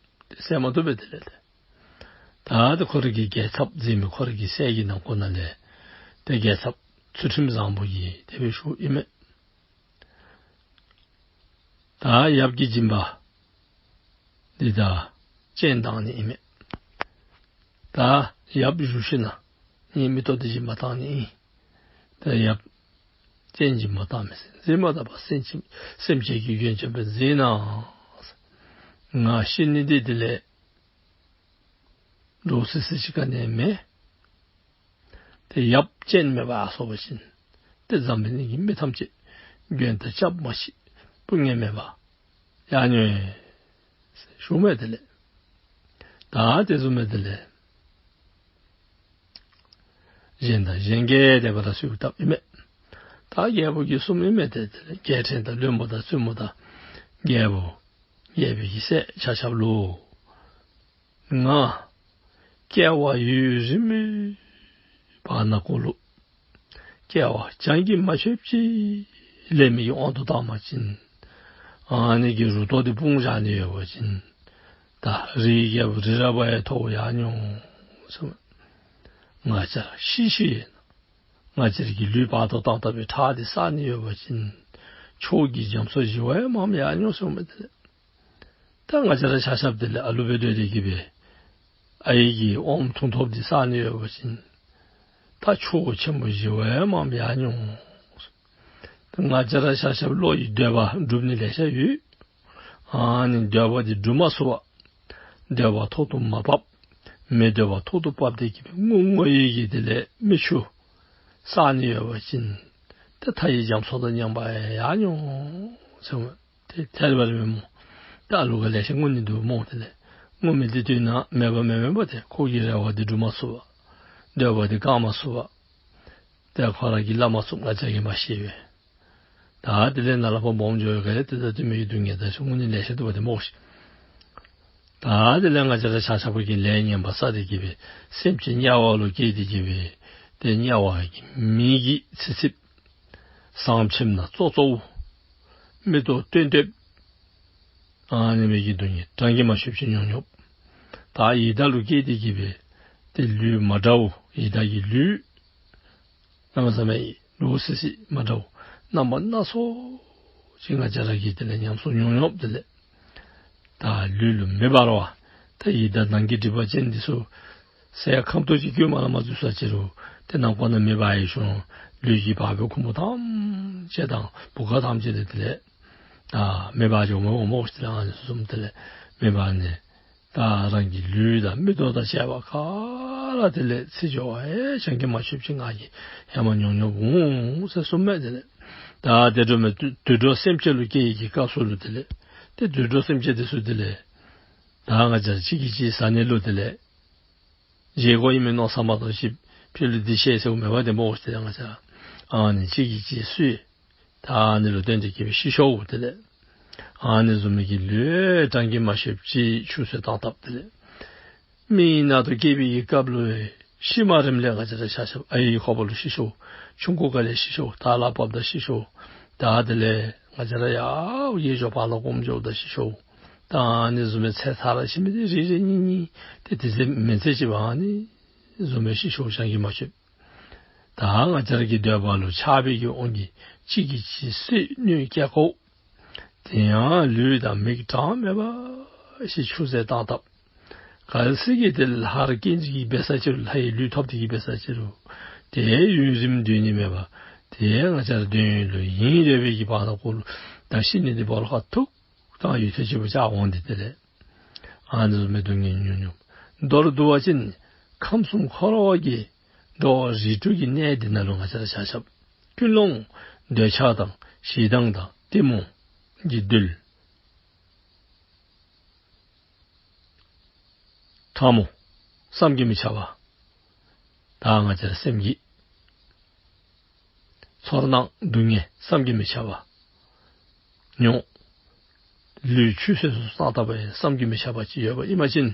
ཏེ་ཟེར་མ་བཏུབ་པས། དེ་ལས་ཏེ་ད་ཏེ་ཁོ་ར་གི་རྒྱལ་ཚབ་མཛད་མི་ཁོ་ར་གི་སྲས་ཀྱི་ནང་འཁོད་ནང་ལས་ཏེ་རྒྱལ་ཚབ་ཚུལ་ཁྲིམས་བཟང་པོ་གིས་དེ་སྦེ་ཞུཝ་ཨིན་མས། ད་ཡབ་ཀྱི་སྦྱིན་པ་འདི་ད་སྤྱན་བཏང་ནི་ཨིན་མས། ད་ཡབ་བཞུགས་ཞིནམ་ལས་ངེའི་མིག་ཏོ་འདི་སྦྱིན་པ་བཏང་ནི་ཨིན། ད་ཡབ་སྤྱན་སྦྱིན་པ་བཏང་མི་ཟེར་མཛད་མ་ད་པ་སེམས་ཅན་སེམས་ཅན་གྱི་མགོན་སྐྱབས་སྦེ་མཛད་གནང་། ང་ཤི་ནི་འདི་དེ་ལས་འདྲོག་སི་སི་ཅིག་ག་ནི་མེད། ཏེ་ཡབ་སྤྱན་མེད་པར་སོང་པ་ཅིན་ཏེ་འཛམ་བུ་གླིང་གི་མི་ཐམས་ཅད་མགོན་དང་སྐྱབས་མ་མཆིས་སྤུན་ཉེ་མེད་པར་ཡར་འགྱོ་ཟེར་ཞུཝ་མས། དེ་ལས་ད་དེ་བཟུམ་མའི་དེ་ལས་གཞན་དང་གཞན་གྱིས་དེ་སྦེ་ར་གསོལཝ་བཏབ་ཨིན་མས། ད་རྒྱལ་པོ་གིས་གསུངམ་ཨིན་མས། ཏེ་དེ་ལས་རྒྱལ་ཕྲན་དང་བློན་པོ་དང་བཙུན་མོ་དང་རྒྱལ་པོ་རྒྱལ་པོའི་གི་སྲས་ཆ་ཁྱབ་ལུ་ང་སྐྱེ་བ་ཡུན་རིང་མོའི་བར་ན་གུ་ལུ་སྐྱེ་བ་བྱང་གི་མ་ཆོདཔ་ཅིག་ལེན་མི་གི་དབང་དུ་བཏང་པ་ཅིན་ཨ་ནི་གི་རུ་ཏོ་འདི་སྤུངས་བཞག་ནི་ཡོད་པ་ཅིན་ད་རིའི་རྒྱལ་པོ་རི་རབ་ཡང་མཐོ་བོ་ཡར་འགྱོ་ཟེར། ང་བཅས་ཤི་ཤི་ང་བཅས་ཀྱི་ལུས་བར་དོ་བཏང་བཏངམ་སྦེ་ཁྲག་འདི་བསག་ནི་ཡོད་པ་ཅིན་ཕྱོགས་ཀྱི་རྒྱ་མཚོ་ཞི་བའི་འམ་ཡར་འགྱོ་ཟེརཝ་མས། དེ་ལས་ད་ང་བཅས་ར་ཆ་ཁྱབ་དེ་ལས་ཨ་ལུ་སྦེ་སྡོད་དེ་གིས་སྦེ་ཨའི་གི་ཨོམ་འཐུང་ཐོབ་འདི་བསག་ནི་ཡོད་པ་ཅིན་ད་ཕྱོགས་ཆེན་པོ་ཞི་བའི་འམ་ཡར་འགྱོ། ད་ང་བཅས་ར་ཆ་ཁྱབ་བློ་ཡི་འདོད་པ་སྒྲུབ་ནི་ལེ་ཤ་ཡོད། ཨ་ནི་འདོད་པ་འདི་སྒྲུབ་མ་ཚུགས་པར་འདོད་པ་ཐོག་ཏུ་མ་བབས། མི་འདོད་པ་ཐོག་ཏུ་བབས་ཏེ་གིས་སྦེ་ངུ་ངུ་ཡི་གི་དེ་ལས་མིག་ཆུ་བསག་ནི་ཡོད་པ་ཅིན་ཏེ་མཐའ་ཡི་རྒྱ་མཚོ་དང་མཉམ་པ་ཡར་འགྱོ་ཟེརཝ་མས། ཏེ་ཐལ་བར་མེན་སྨོ། ད་ཨ་ལུ་ག་ལེ་ཤ་ངུ་ནི་འདུག་སྨོ། དེ་ལས་ངུ་མི་འདི་དུས་ནམ་མེད་པ་མེན་མེན་པ་ཏེ་ཁོ་གི་རེ་བ་འདི་སྒྲུབ་མ་ཚུགས་པར་འདོད་པ་འདི་བསྐང་མ་ཚུགས་པར་ཏེ་ཁོ་ར་གིས་སླབ་མ་ཚུགས། ང་བཅས་ཀྱིས་མ་ཤེས་པས། ད་དེ་ལས་ནཱ་ལས་ཕར་སྦོམ་འགྱོ་བའི་སྒང་ལས་ཏེ་ད་དེ་མི་གི་སྡུག་བསྔལ་དང་ངུ་ནི་ལེ་ཤ་འདུག་པ་ཏེ་སྨོ་ཤིག། ད་དེ་ལས་ང་བཅས་ར་ཆ་ཁྱབ་ཀྱིས་ལས་ངན་པ་བསགས་ཏེ་གིས་སྦེ་སེམས་ཅན་དམྱལ་བ་ལུ་སྐྱེས་ཏེ་གིས་སྦེ་ཏེ་དམྱལ་བ་གི་མེ་གིས་ཚིག་ཚིགཔ། ཟངས་ཁྱིམ་ནང་ཙོག་ཙོག་པོ། མིག་ཏོ་ལྟོགས་ལྟོགསཔ། ཨ་ནི་མི་གི་སྡུག་བསྔལ་གྲངས་ཀྱིས་མ་ཆོདཔ་ཅིག་མྱོང་མྱོངམ། ད་ཡི་དྭགས་ལུ་སྐྱེས་ཏེ་གི་སྦེ་ཏེ་ལུས་མ་འདྲཝ་ཡི་དྭགས་ཀྱི་ལུས་གནམ་མེད་ས་མེད་ལོག་སི་སི་མ་འདྲཝ་རྣམ་པ་སྣ་ཚོགས་ཅིག་ང་བཅས་ར་གིས་དེ་ལས་ཉམས་སུ་མྱོང་མྱོངམ་དེ་ལས། ད་ལུས་ལུ་མེ་འབར་བ། ད་ཡི་དྭགས་ནང་གི་སྒྲིབ་པ་ཅན་འདི་ཚུ་ཟས་ཁམ་ཏོག་ཅིག་གོ་མ་ལ་མ་འཛུལ་ས་ཅི་རུང་ཏེ་ནང་ཁོག་ནང་མེ་འབར་ཡི་ཤོང་། ལུས་ཀྱི་བ་སྤུའི་ཁུང་བུ་ཐམས་ཅད་དང་བུ་ག་ཐམས་ཅད་དེ་དེ་ལས་ད་མེ་འབར་འགྱོཝ་མས་འོང་མས་ཟེར་ཨ་ནི་བཟུམ་དེ་ལས་མེ་འབར་ནི། ད་རང་གི་ལུས་དང་མིག་ཏོ་དང་བཅས་པ་ག་ར་དེ་ལས་ཚིག་འགྱོ་བ་ཡང་བྱང་གི་མ་ཤེསཔ་ཅིག་ང་གིས་ཧེ་མ་མྱོང་མྱོངམ་འོང་ཟེར་གསུངམ་མས། དེ་ལས་ད་དུད་འགྲོ་མི་དུད་འགྲོ་སེམས་ཅན་ལུ་སྐྱེ་བའི་གི་སྐབས་སུ་ལུ་དེ་ལས་ཏེ་དུད་འགྲོ་སེམས་ཅན་དེ་ཚུ་དེ་ལས་ད་ང་བཅས་གཅིག་གིས་གཅིག་ཟ་ནི་ལུ་དེ་ལས་བཞེས་སྒོ་ཨིན་མས་མནོ་བསམ་མ་གཏོགས་ཅིག་ཕར་ལུ་འདི་བཞེས་ཟེརཝ་མེད་པ་དེ་མོ་ཟེར་ང་བཅས་ཨ་ནི་གཅིག་གིས་གཅིག་གསོད། ད་ཨ་ནི་ལུ་བརྟེན་ཏེ་གི་སྦེ་ཤི་ཤོརཝ་དེ་ལས་ཨ་ནི་བཟུམ་མའི་གི་ལུས་བགྲང་གིས་མ་ཤེསཔ་ཅིག་ཆུད་ཟོས་བཏང་བཏངམ་དེ་ལས་མིའི་ནང་དུ་སྐྱེས་པའི་གི་སྐབས་ལུ་ཤི་མ་རནམ་ལས་ང་བཅས་ར་ཆ་ཁྱབ་ཨའི་ཁོག་པ་ལུ་ཤི་ཤོར། ཆུང་ཀུ་སྒང་ལས་ཤི་ཤོར། དར་ལག་བབས་ད་ཤི་ཤོར། ད་དེ་ལས་ང་བཅས་ར་ཡར་ཡེ་ཞོ་བར་ན་སྐོམ་འགྱོཝ་ད་ཤི་ཤོར། ད་ཨ་ནི་བཟུམ་མའི་ཚེ་ཐ་ར་ཤི་མི་དེ་རེ་རེ་གཉིས་གཉིས་ཏེ་དེ་ཚེ་མི་ཚེ་གཅིག་པ་ཨ་ནི་བཟུམ་མའི་ཤི་ཤོར་བྱང་གིས་མ་ཤེསཔ། ད་ང་བཅས་ར་གི་འདོད་པ་ལུ་ཆགས་པའི་གི་དབང་གིས་གཅིག་གིས་གཅིག་གསོད་གནོད་བཀལ་དགོ། དེ་ཡང་ལུས་དང་མིག་གྲངས་མེད་པ་ཞིག་ཆུད་ཟོས་བཏང་བཏངམ། གལ་སྲིད་ཀྱི་དེ་ལྷར་སྐྱེ་ནི་གི་འབད་ས་ཅི་རུང་ལྷའི་ལུས་ཐོབ་སྟེ་གི་འབད་ས་ཅི་རུང་དེ་ཡུན་རིངམོ་སྡོད་ནི་མེད་པར་དེ་ང་བཅས་ར་འདོད་ཡོན་ལུ་ཡིད་རེ་བའི་གི་བར་ན་ཁོ་ལུ་ད་ཤི་ནི་དེ་བོར་ཁ་ཐུག་དང་ཡུད་ཐེངས་གཅིག་པོ་བཅག་འོང་སྟེ་དེ་ལས་ཨ་ནི་བཟུམ་མའི་སྡུག་བསྔལ་མྱོང་མྱོངམ། མདོར་བསྡུ་བ་ཅིན་ཁམས་གསུམ་འཁོར་བ་གི་འགྲོ་བ་རིགས་དྲུག་གི་གནས་འདི་ནང་ལུ་ང་བཅས་ར་ཆ་ཁྱབ་ཀུན་སློང་འདོད་ཆགས་དང་ཞེ་སྡང་དང་གཏི་མུག་གི་རྡུལ་ཕྲ་མོ་བསམ་གྱིས་མི་ཁྱབ་པ། ད་ང་བཅས་ར་སེམས་ཀྱི་ཚོར་སྣང་སྡུག་བསྔལ་བསམ་གྱིས་མི་ཁྱབ་པ་མྱོང་། ལུས་ཆུད་ཟོས་སུ་སོང་བཏང་བ་བསམ་གྱིས་མི་ཁྱབ་པ་ཅིག་ཡོད་པ་ཨིན་པ་ཅིན་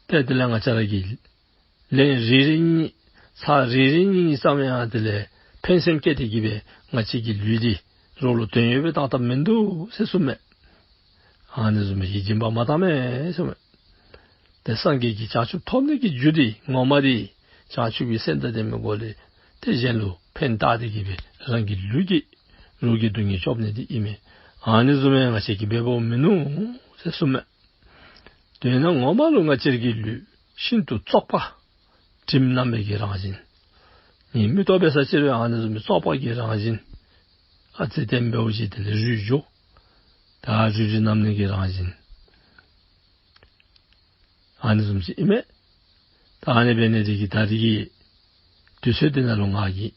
ཏེ་དེ་ལས་ང་བཅས་ར་གིས་ལན་རེ་རེ་གཉིས་ཚར་རེ་རེ་གཉིས་གཉིས་ཙམ་ཡང་དེ་ལས་ཕན་སེམས་བསྐྱེད་དེ་གི་སྦེ་ང་བཅས་ཀྱི་ལུས་འདི་རོགས་ལུ་དོན་ཡོད་པའི་བཏང་བཏངམ་མིན་འདུག་ཟེར་གསུངམ་མས། ཨ་ནི་བཟུམ་མའི་སྦྱིན་པ་མ་བཏངམ་མས་ཟེར་གསུངམ་མས། ཏེ་སངས་རྒྱས་ཀྱི་བྱང་ཆུབ་ཐོབ་ནི་གི་རྒྱུ་འདི་ངོ་མ་འདི་བྱང་ཆུབ་ཀྱི་སེམས་དང་ལྡན་པའི་སྒོ་ལས་ཏེ་གཞན་ལུ་ཕན་བཏགས་ཏེ་གི་སྦེ་རང་གི་ལུས་ཀྱི་རོགས་ཀྱི་སྡུག་བསྔལ་སྐྱོབ་ནི་འདི་ཨིན་མས། ཨ་ནི་བཟུམ་མའི་ང་བཅས་ཀྱིས་འབད་འབདཝ་མིན་ནུག་ཟེར་གསུངམ་མས། དོན་ངོ་མ་ལུ་ང་བཅས་ཀྱི་ལུས་ཤིན་ཏུ་བཙོག་པ། དྲིམ་མནམ་མི་གི་རང་བཞིན། ངེའི་མིག་ཏོ་འབད་ས་ཅི་རུང་ཨ་ནི་བཟུམ་མའི་བཙོག་པ་གི་རང་བཞིན། ཨ་ཙི་ཏེ་འབདཝ་ཅིག་དེ་ལས་རུལ་འགྱོ། ད་རུལ་རུལ་མནམ་ནི་གི་རང་བཞིན། ཨ་ནི་བཟུམ་ཅིག་ཨིན་མས། ད་ཨ་ནི་འབད་ནི་དེ་གིས་ད་རིས་ཀྱི་དུས་ཚོད་འདི་ནང་ལུ་ང་གིས་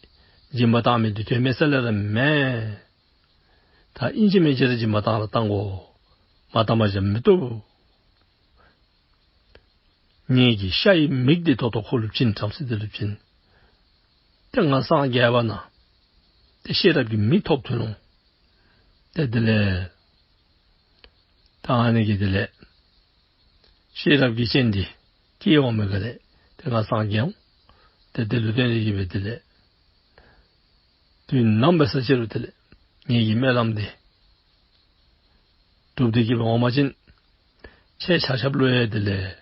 སྦྱིན་པ་བཏང་མི་འདི་དོན་མེད་ས་ལས་ར་མེན། ད་ཨིན་ཅི་མིན་ཅི་ར་སྦྱིན་པ་བཏང་ར་བཏང་དགོ། མ་བཏང་པ་ཅིན་མི་བཏུབ། ངེ་གི་ཤ་ཡི་མིག་འདི་ད་ལྟོ་ཁོ་ལུ་བྱིན། བྲམ་ཟེ་འདི་ལུ་བྱིན། ཏེ་ང་སངས་རྒྱས་པ་ན་ཏེ་ཤེས་རབ་ཀྱི་མིག་ཐོབ་ཐུབ་ནུག། ཏེ་དེ་ལས་ད་ཨ་ནི་གི་དེ་ལས་ཤེས་རབ་ཀྱི་སྤྱན་འདི་སྐྱེ་འོང་མི་ག་ལས་ཏེ་ང་སངས་རྒྱས་འོང་། ཏེ་དེ་ལུ་བརྟེན་ཏེ་གི་སྦེ་དེ་ལས་དུས་ནམ་འབད་ས་ཅི་རུང་དེ་ལས་ངེ་གི་སྨོན་ལམ་འདི་གྲུབ་སྟེ་གི་སྦེ་འོང་པ་ཅིན་ཁྱེད་ཆ་ཁྱབ་ལུ་ཡང་དེ་ལས་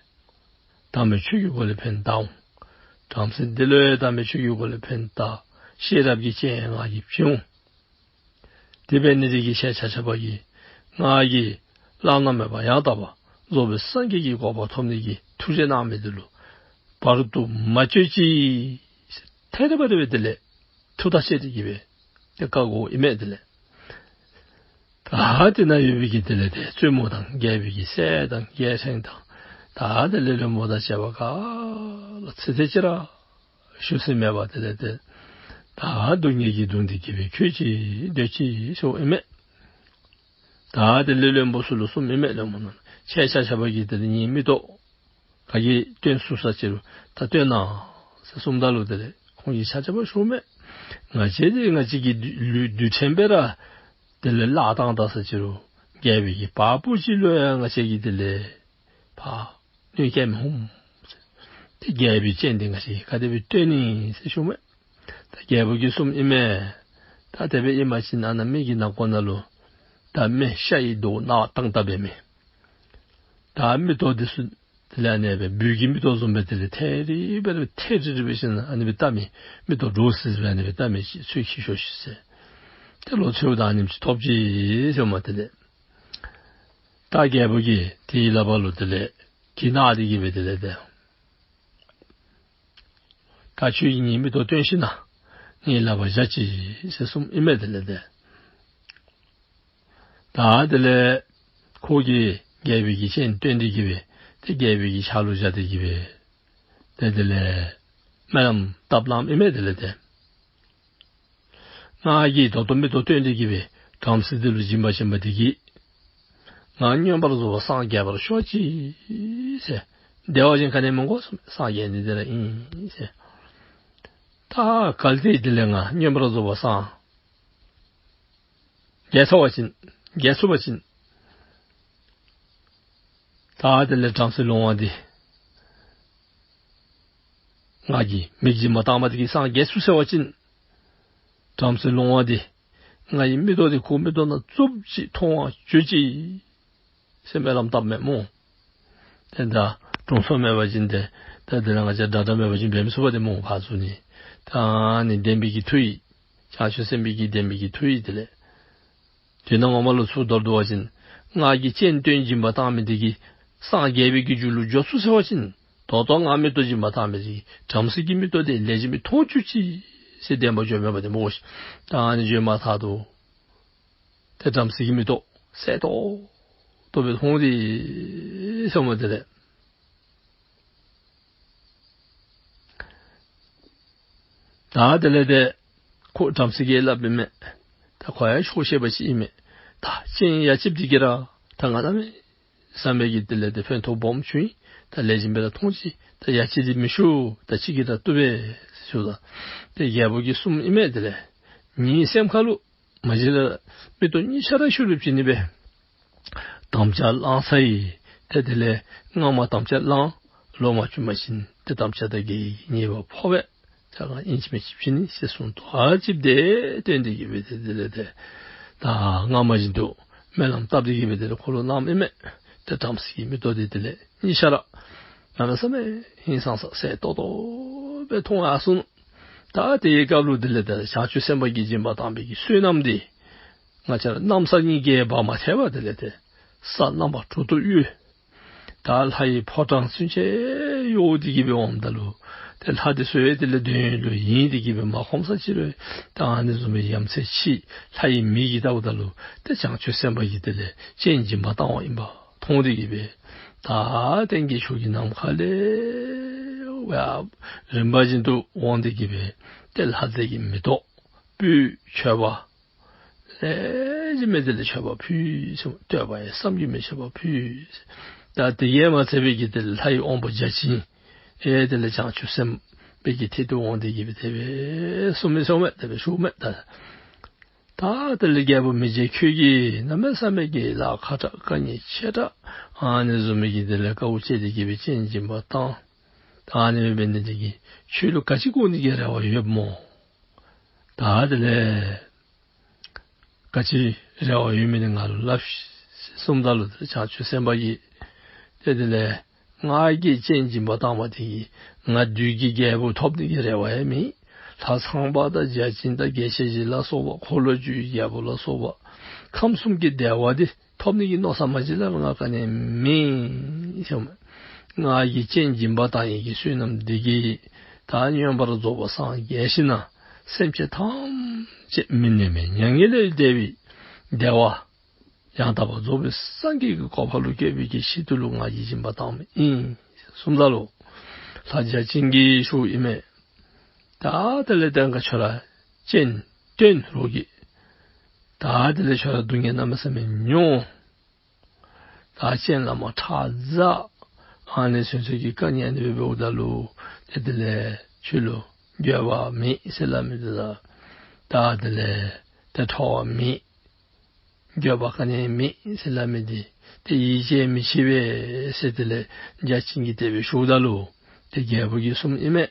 དམ་པའི་ཆོས་ཀྱི་སྒོ་ལས་ཕན་བཏགས་འོང་། བྲམ་ཟེ་འདི་ལུ་ཡང་དམ་པའི་ཆོས་ཀྱི་སྒོ་ལས་ཕན་བཏགས། ཤེས་རབ་ཀྱི་སྤྱན་ང་གིས་བྱིན་འོང་། དེ་འབད་ནི་དེ་གིས་ཁྱེད་ཆ་ཁྱབ་ཀྱིས་ང་གིས་བླ་ན་མེད་པ་ཡང་དག་པ་རྫོགས་པའི་སངས་རྒྱས་ཀྱི་གོ་འཕང་ཐོབ་ནི་གི་ཐུགས་རྗེ་གནང་མི་འདི་ལུ་བར་དུ་མ་གཅོད་ཅིག། ཐད་རི་བ་རི་སྦེ་དེ་ལས་ཐུགས་ཐག་བཅད་དེ་གི་སྦེ་ཏེ་བཀའ་བསྒོཝ་ཨིན་མས། དེ་ལས་ད་དེ་ནང་ཡོད་པའི་གི་དེ་ལས་ཏེ་བཙུན་མོ་དང་རྒྱལ་པོའི་གི་སྲས་དང་རྒྱལ་ཕྲན་དང་ད་དེ་ལས་བློན་པོ་དང་བཅས་པ་ག་ར་ཚེ་ཚད་ཅིག་ར་བཞུགས་ས་མེད་པར་དེ་ལས་ཏེ་ད་སྡུག་བསྔལ་གྱིས་གདུང་སྟེ་གི་སྦེ་ཁྱོད་ཅིག་སྡོད་ཅིག་ཟེརཝ་ཨིན་མས། ད་དེ་ལས་བློན་པོ་ཚུ་ལུ་གསུངམ་ཨིན་མས། བློན་པོ་རྣམས་ཁྱེད་ཆ་ཁྱབ་ཀྱིས་དེ་ལས་ངེའི་མིག་ཏོ་ག་གིས་སྟོན་ཚུགས་ས་ཅི་རུང་ད་སྟོན་གནང་ཟེར་གསུངམ་ད་ལུ་དེ་ལས་ཁོང་གིས་ཆ་ཁྱབ་ཞུཝ་མས། ང་བཅས་འདི་ང་བཅས་ཀྱི་ལུས་རྡུལ་ཕྲན་སྦེ་ར་དེ་ལས་བརླག་བཏང་ད་ས་ཅི་རུང་རྒྱལ་པོའི་གི་བ་སྤུ་ཅིག་ལུ་ཡང་ང་བཅས་ཀྱིས་དེ་ལས་ཕར་གནོད་བཀལ་མི་འོང་། ཏེ་རྒྱལ་པོའི་སྤྱན་འདི་ང་བཅས་ཀྱིས་ག་དེ་སྦེ་སྟོན་ནི་ཟེར་ཞུཝ་མས། ད་རྒྱལ་པོ་གིས་གསུངམ་ཨིན་མས། ད་དེ་སྦེ་ཨིན་པ་ཅིན་ཨ་ནཱ་མི་གི་ནང་ཁོག་ནང་ལུ་ད་མེ་ཤ་ཡི་མདོག་ནག་དང་ལྟ་བའི་མེ། ད་མིག་ཏོ་འདི་ཚུ་དེ་ལས་ཨ་ནི་སྦེ་སྦུལ་གྱི་མིག་ཏོ་བཟུམ་སྦེ་དེ་ལས་ཐེ་རི་སྦེ་ཐེ་རི་རི་སྦེ་ཞིནམ་ཨ་ནི་སྦེ་བལྟ་མི་མིག་ཏོ་འདྲོག་སི་སི་སྦེ་ཨ་ནི་སྦེ་བལྟ་མི་ཅིག་ཚུར་འཁྱིད་ཤོག་ཤིག་ཟེར། ཏེ་ལོག་འཚོལཝ་ད་ཨ་ནེམ་ཅིག་ཐོབ་ཅི་ཟེརཝ་མས། དེ་ལས་ད་རྒྱལ་པོ་གིས་དེའི་ལག་པར་ལུ་དེ་ལས་གྱི་ནག་འདི་གིས་སྦེ་དེ་ལས་ཏེ་ད་ཁྱོད་ཀྱིས་ངེའི་མིག་ཏོ་བཏོན་ཞིནམ་ངེའི་ལག་པར་བཞག་ཅིག་ཟེར་གསུངམ་ཨིན་མས། དེ་ལས་ཏེ་ད་དེ་ལས་ཁོ་གིས་རྒྱལ་པོའི་གི་སྤྱན་བཏོན་ཏེ་གི་སྦེ་ཏེ་རྒྱལ་པོའི་གི་ཕྱག་ལུ་བཞག་སྟེ་གི་སྦེ་ཏེ་དེ་ལས་སྨོན་ལམ་བཏབ་གནངམ་ཨིན་མས། དེ་ལས་ཏེ་ང་གིས་ད་ལྟོ་མིག་ཏོ་བཏོན་ཏེ་གི་སྦེ་བྲམ་ཟེ་འདི་ལུ་སྦྱིན་པ་བྱིན་པ་འདི་གིས་ང་མངོན་པར་རྫོགས་པར་སངས་རྒྱས་པར་ཤོག་ཅིག་ཟེར། དེ་བ་ཅིན་ག་ནི་མི་དགོ་གསུངམ་མས། སངས་རྒྱས་ནི་འདི་ར་ཨིན་ཟེར། ད་གལ་ཏེ་དེ་ལས་ང་མངོན་པར་རྫོགས་པར་སངས་རྒྱས་ཚར་བ་ཅིན་རྒྱས་ཚུགས་པ་ཅིན་ད་དེ་ལས་བྲམ་ཟེ་ལོང་བ་འདི་ང་གིས་མིག་སྦྱིན་པ་བཏང་བ་འདི་གིས་སངས་རྒྱས་ཚུགས་ཟེར་བ་ཅིན་བྲམ་ཟེ་ལོང་བ་འདི་ངེའི་མིག་ཏོ་འདི་ཁོའི་མིག་ཏོ་ནང་བཙུགས་ཅིག་མཐོང་བར་གྱུར་ཅིག་ཟེར་སྨོན་ལམ་བཏབ་མས་སྨོ། ཏེ་ད་དྲུང་འཚོ་མེད་པ་ཅིན་ཏེ་ད་དེ་ལས་ང་བཅས་དྲག་དྲག་མེད་པ་ཅིན་འབད་མི་ཚུགས་པ་ཏེ་སྨོ། ཕར་ཚུར་ནི་ད་ཨ་ནི་བདེན་པའི་གི་མཐུ་ཡིས་བྱང་ཆུབ་སེམས་དཔའི་གི་བདེན་པའི་གི་མཐུ་ཡིས་དེ་ལས་དེ་ནང་ངོ་མ་ལུ་ཚུར་འདོར་འདོར་བ་ཅིན་ང་གིས་སྤྱན་བཏོན་སྦྱིན་པ་བཏང་མི་འདི་གིས་སངས་རྒྱས་པའི་གི་རྒྱུ་ལུ་འགྱོ་ཚུགས་ཟེར་བ་ཅིན་ད་ལྟོ་ང་མིག་ཏོ་སྦྱིན་པ་བཏང་མི་འདི་གིས་བྲམ་ཟེ་གི་མིག་ཏོ་འདི་ལེགས་ཤོམ་སྦེ་མཐོང་བཅུག་ཅིག་ཟེར་བདེན་པ་བརྗོད་མི་འབད་དེ་སྨོ་ཤིག། ད་ཨ་ནི་བརྗོད་མ་ཐག་ཏུ་ཏེ་བྲམ་ཟེ་གི་མིག་ཏོ་གསལ་ཏོག་ཏོ་སྦེ་མཐོང་སྟེ་ཟེརཝ་མས། དེ་ལས་ད་དེ་ལས་ཏེ་ཁོ་བྲམ་ཟེ་གིས་སླབ་ཨིན་མས། ད་ཁོ་ཡང་ཆོག་ཤེས་པ་ཅིག་ཨིན་མས། ད་སྤྱན་ཡ་གཅིགཔ་འདི་གིས་ར་ད་ང་གནམ་མེད་ས་མེད་ཀྱི་དེ་ལས་ཏེ་ཕན་ཐོགས་སྦོམ་བྱུང་ཡི། ད་ལེགས་ཤོམ་སྦེ་ར་མཐོང་ཅི། ད་ཡ་གཅིག་འདི་མི་ཞུ། ད་གཅིག་གིས་ར་བཏུབ་པས་ཞུཝ་ད་ཏེ་རྒྱལ་པོ་གིས་གསུངམ་ཨིན་མས། དེ་ལས་ངེའི་སེམས་ཁ་ལུ་མ་གཞི་ལས་མིག་ཏོ་གཉིས་ཆ་ར་ཤུལ་ལུ་བྱིན་ནི་སྦེ་དམ་བཅའ་བླངས་ཚར་ཡི། ཏེ་དེ་ལས་ངོ་མ་དམ་བཅའ་བླངས་ལོག་མ་བྱོན་པ་ཅིན་ཏེ་དམ་བཅའ་དང་འགལ་ཉེས་པ་ཕོག་པས། ད་ང་ཨིན་ཅི་མིན་ཅི་བྱིན་ནི་ཟེར་གསུངས་ཏོ། ཨ་ཙི་དེ་བཏོན་ཏེ་གི་སྦེ་ཏེ་དེ་ལས་ཏེ་ད་སྔ་མ་བཞིན་དུ་སྨོན་ལམ་བཏབ་སྟེ་གི་སྦེ་དེ་ལས་ཁོ་ལུ་གནངམ་ཨིན་མས། ཏེ་བྲམ་ཟེ་གི་མིག་ཏོ་འདི་དེ་ལས་གཉིས་ཆ་ར་གནམ་མེད་ས་མེད་ཧིང་སངས་ས་གསལ་ཏོག་ཏོ་སྦེ་མཐོང་ཡར་སོ་ནུག། ད་དེའི་སྐབས་ལུ་དེ་ལས་ད་བྱང་ཆུབ་སེམས་དཔའ་གིས་སྦྱིན་པ་བཏང་བའི་གི་བསོད་ནམས་འདི་ང་བཅས་ར་གནམ་ས་གཉིས་ཀྱིས་འབག་མ་ཐེག་པར་དེ་ལས་ཏེ་ས་རྣམ་པ་དྲུག་ཏུ་གཡོས། ད་ལྷ་ཡི་ཕོ་བྲང་ཚུན་ཆད་གཡོ་སྟེ་གི་སྦེ་འོངམ་ད་ལུ་ཏེ་ལྷ་འདི་ཚུ་ཡང་དེ་ལས་དོན་ཡོད་ལུ་ཡེངས་ཏེ་གི་སྦེ་མ་ཁོམ་ས་ཅིག་རུང་ད་ཨ་ནི་བཟུམ་སྦེ་ཡ་མཚན་ཆེ། ལྷ་ཡི་མིག་གིས་བལྟཝ་ད་ལུ་ཏེ་བྱང་ཆུབ་སེམས་དཔའ་གིས་དེ་ལས་སྤྱན་སྦྱིན་པ་བཏང་བ་ཨིན་པ་མཐོང་སྟེ་གི་སྦེ་ད་སྟེང་གི་ཕྱོགས་ཀྱི་ནམ་མཁའ་ལས་ཡར་རིམ་པ་བཞིན་དུ་འོང་སྟེ་གི་སྦེ་ཏེ་ལྷ་རྫས་ཀྱི་མེ་ཏོག་སྤོས་མཆོད་པ་ལེགས་ཤོམ་སྦེ་དེ་ལས་མཆོད་པ་ཕུལ་ཟེར། བསྟོད་པ་ཡང་བསམ་གྱིས་མི་ཁྱབ་པ་ཕུལ་ཟེར། ད་དེ་གིས་མ་ཚད་པའི་གི་དེ་ལས་ལྷ་ཡི་དབང་པོ་བརྒྱ་བྱིན་ཡང་དེ་ལས་བྱང་ཆུབ་སེམས་དཔའ་གི་ཐད་དུ་འོང་སྟེ་གི་སྦེ་དེ་སྦེ་གསུངས་མི་གསུངས་མས། དེ་སྦེ་ཞུཝ་མས། ད་ད་དེ་ལས་རྒྱལ་པོ་མི་རྗེ་ཁྱོད་ཀྱིས་གནམ་མེད་ས་མེད་ཀྱི་ལཱ་ཁག་དྲགས་དཀའ་ངལ་ཆེ་དྲགས་ཨ་ནི་བཟུམ་མའི་གི་དེ་ལས་དཀའཝ་སྤྱད་དེ་གི་སྦེ་སྤྱན་སྦྱིན་པ་བཏང་། ད་ཨ་ནི་སྦེ་འབད་ནི་དེ་གིས་ཁྱོད་ལུ་ག་ཅི་དགོ་ནི་གི་རེ་བ་ཡོདཔ་སྨོ། ད་དེ་ལས་ག་ཅི་རེ་བ་ཡོད་མི་འདི་ང་ལུ་སླབ་ཤིག་གསུངམ་ད་ལུ་ཏེ་བྱང་ཆུབ་སེམས་དཔའ་གིས་ཏེ་དེ་ལས་ང་གིས་སྤྱན་སྦྱིན་པ་བཏང་བ་དེ་གིས་ང་བདུད་ཀྱི་རྒྱལ་པོ་ཐོབ་ནི་གི་རེ་བ་ཡང་མེད། ལྷ་ཚངས་པ་དང་བརྒྱ་བྱིན་དང་རྒྱལ་སྲས་བཞི་ལ་སོགས་པ་འཁོར་ལོས་སྒྱུར་བའི་རྒྱལ་པོ་ལ་སོགས་པ་ཁམས་གསུམ་གྱི་བདེ་བ་འདི་ཐོབ་ནི་གི་མནོ་བསམ་མ་གཞི་ལས་ར་ང་ག་ནི་མེད་ཟེར་མས། ང་གིས་སྤྱན་སྦྱིན་པ་བཏང་ཡི་གི་བསོད་ནམས་འདི་གིས་ད་མངོན་པར་རྫོགས་པར་སངས་རྒྱས་ཞིནམ་ལས་སེམས་ཅན་ཐམས་ཅད་མི་གནས་པའི་མྱ་ངན་ལས་འདས་པའི་བདེ་བ་ཡང་དག་པར་རྫོགས་པའི་སངས་རྒྱས་ཀྱི་གོ་འཕང་ལུ་བཀོད་པའི་གི་ཆེད་དུ་ལུ་ང་གིས་སྦྱིན་པ་བཏངམ་ཨིན་གསུངམ་ད་ལུ་ལྷ་བརྒྱ་བྱིན་གྱིས་ཞུཝ་ཨིན་མས། ད་དེ་ལས་ད་ཁྱོད་ར་སྤྱན་བཏོན་རོགས་གྱིས། ད་དེ་ལས་ཁྱོད་ར་སྡུག་བསྔལ་གནམ་མེད་ས་མེད་མྱོང་། ད་སྤྱན་ལས་མར་ཁྲག་འཛག། ཨ་ནི་ཚུན་ཚོད་ཀྱི་དཀའ་ངལ་འདི་སྦེ་འབདཝ་ད་ལུ་ཏེ་དེ་ལས་ཁྱོད་ལུ་འགྱོད་པ་མེད་ཟེར་སླབ་མི་འདི་དང་ད་དེ་ལས་ཏེ་ཁྲོ་བ་མེད། འགྱོད་པ་ག་ནི་མེད་ཟེར་སླབ་མི་འདི་ཏེ་ཡིད་ཆེས་མི་བྱེད་པས་ཟེར་དེ་ལས་བརྒྱ་བྱིན་གྱིས་དེ་སྦེ་ཞུཝ་ད་ལུ་ཏེ་རྒྱལ་པོ་གིས་གསུངམ་ཨིན་མས།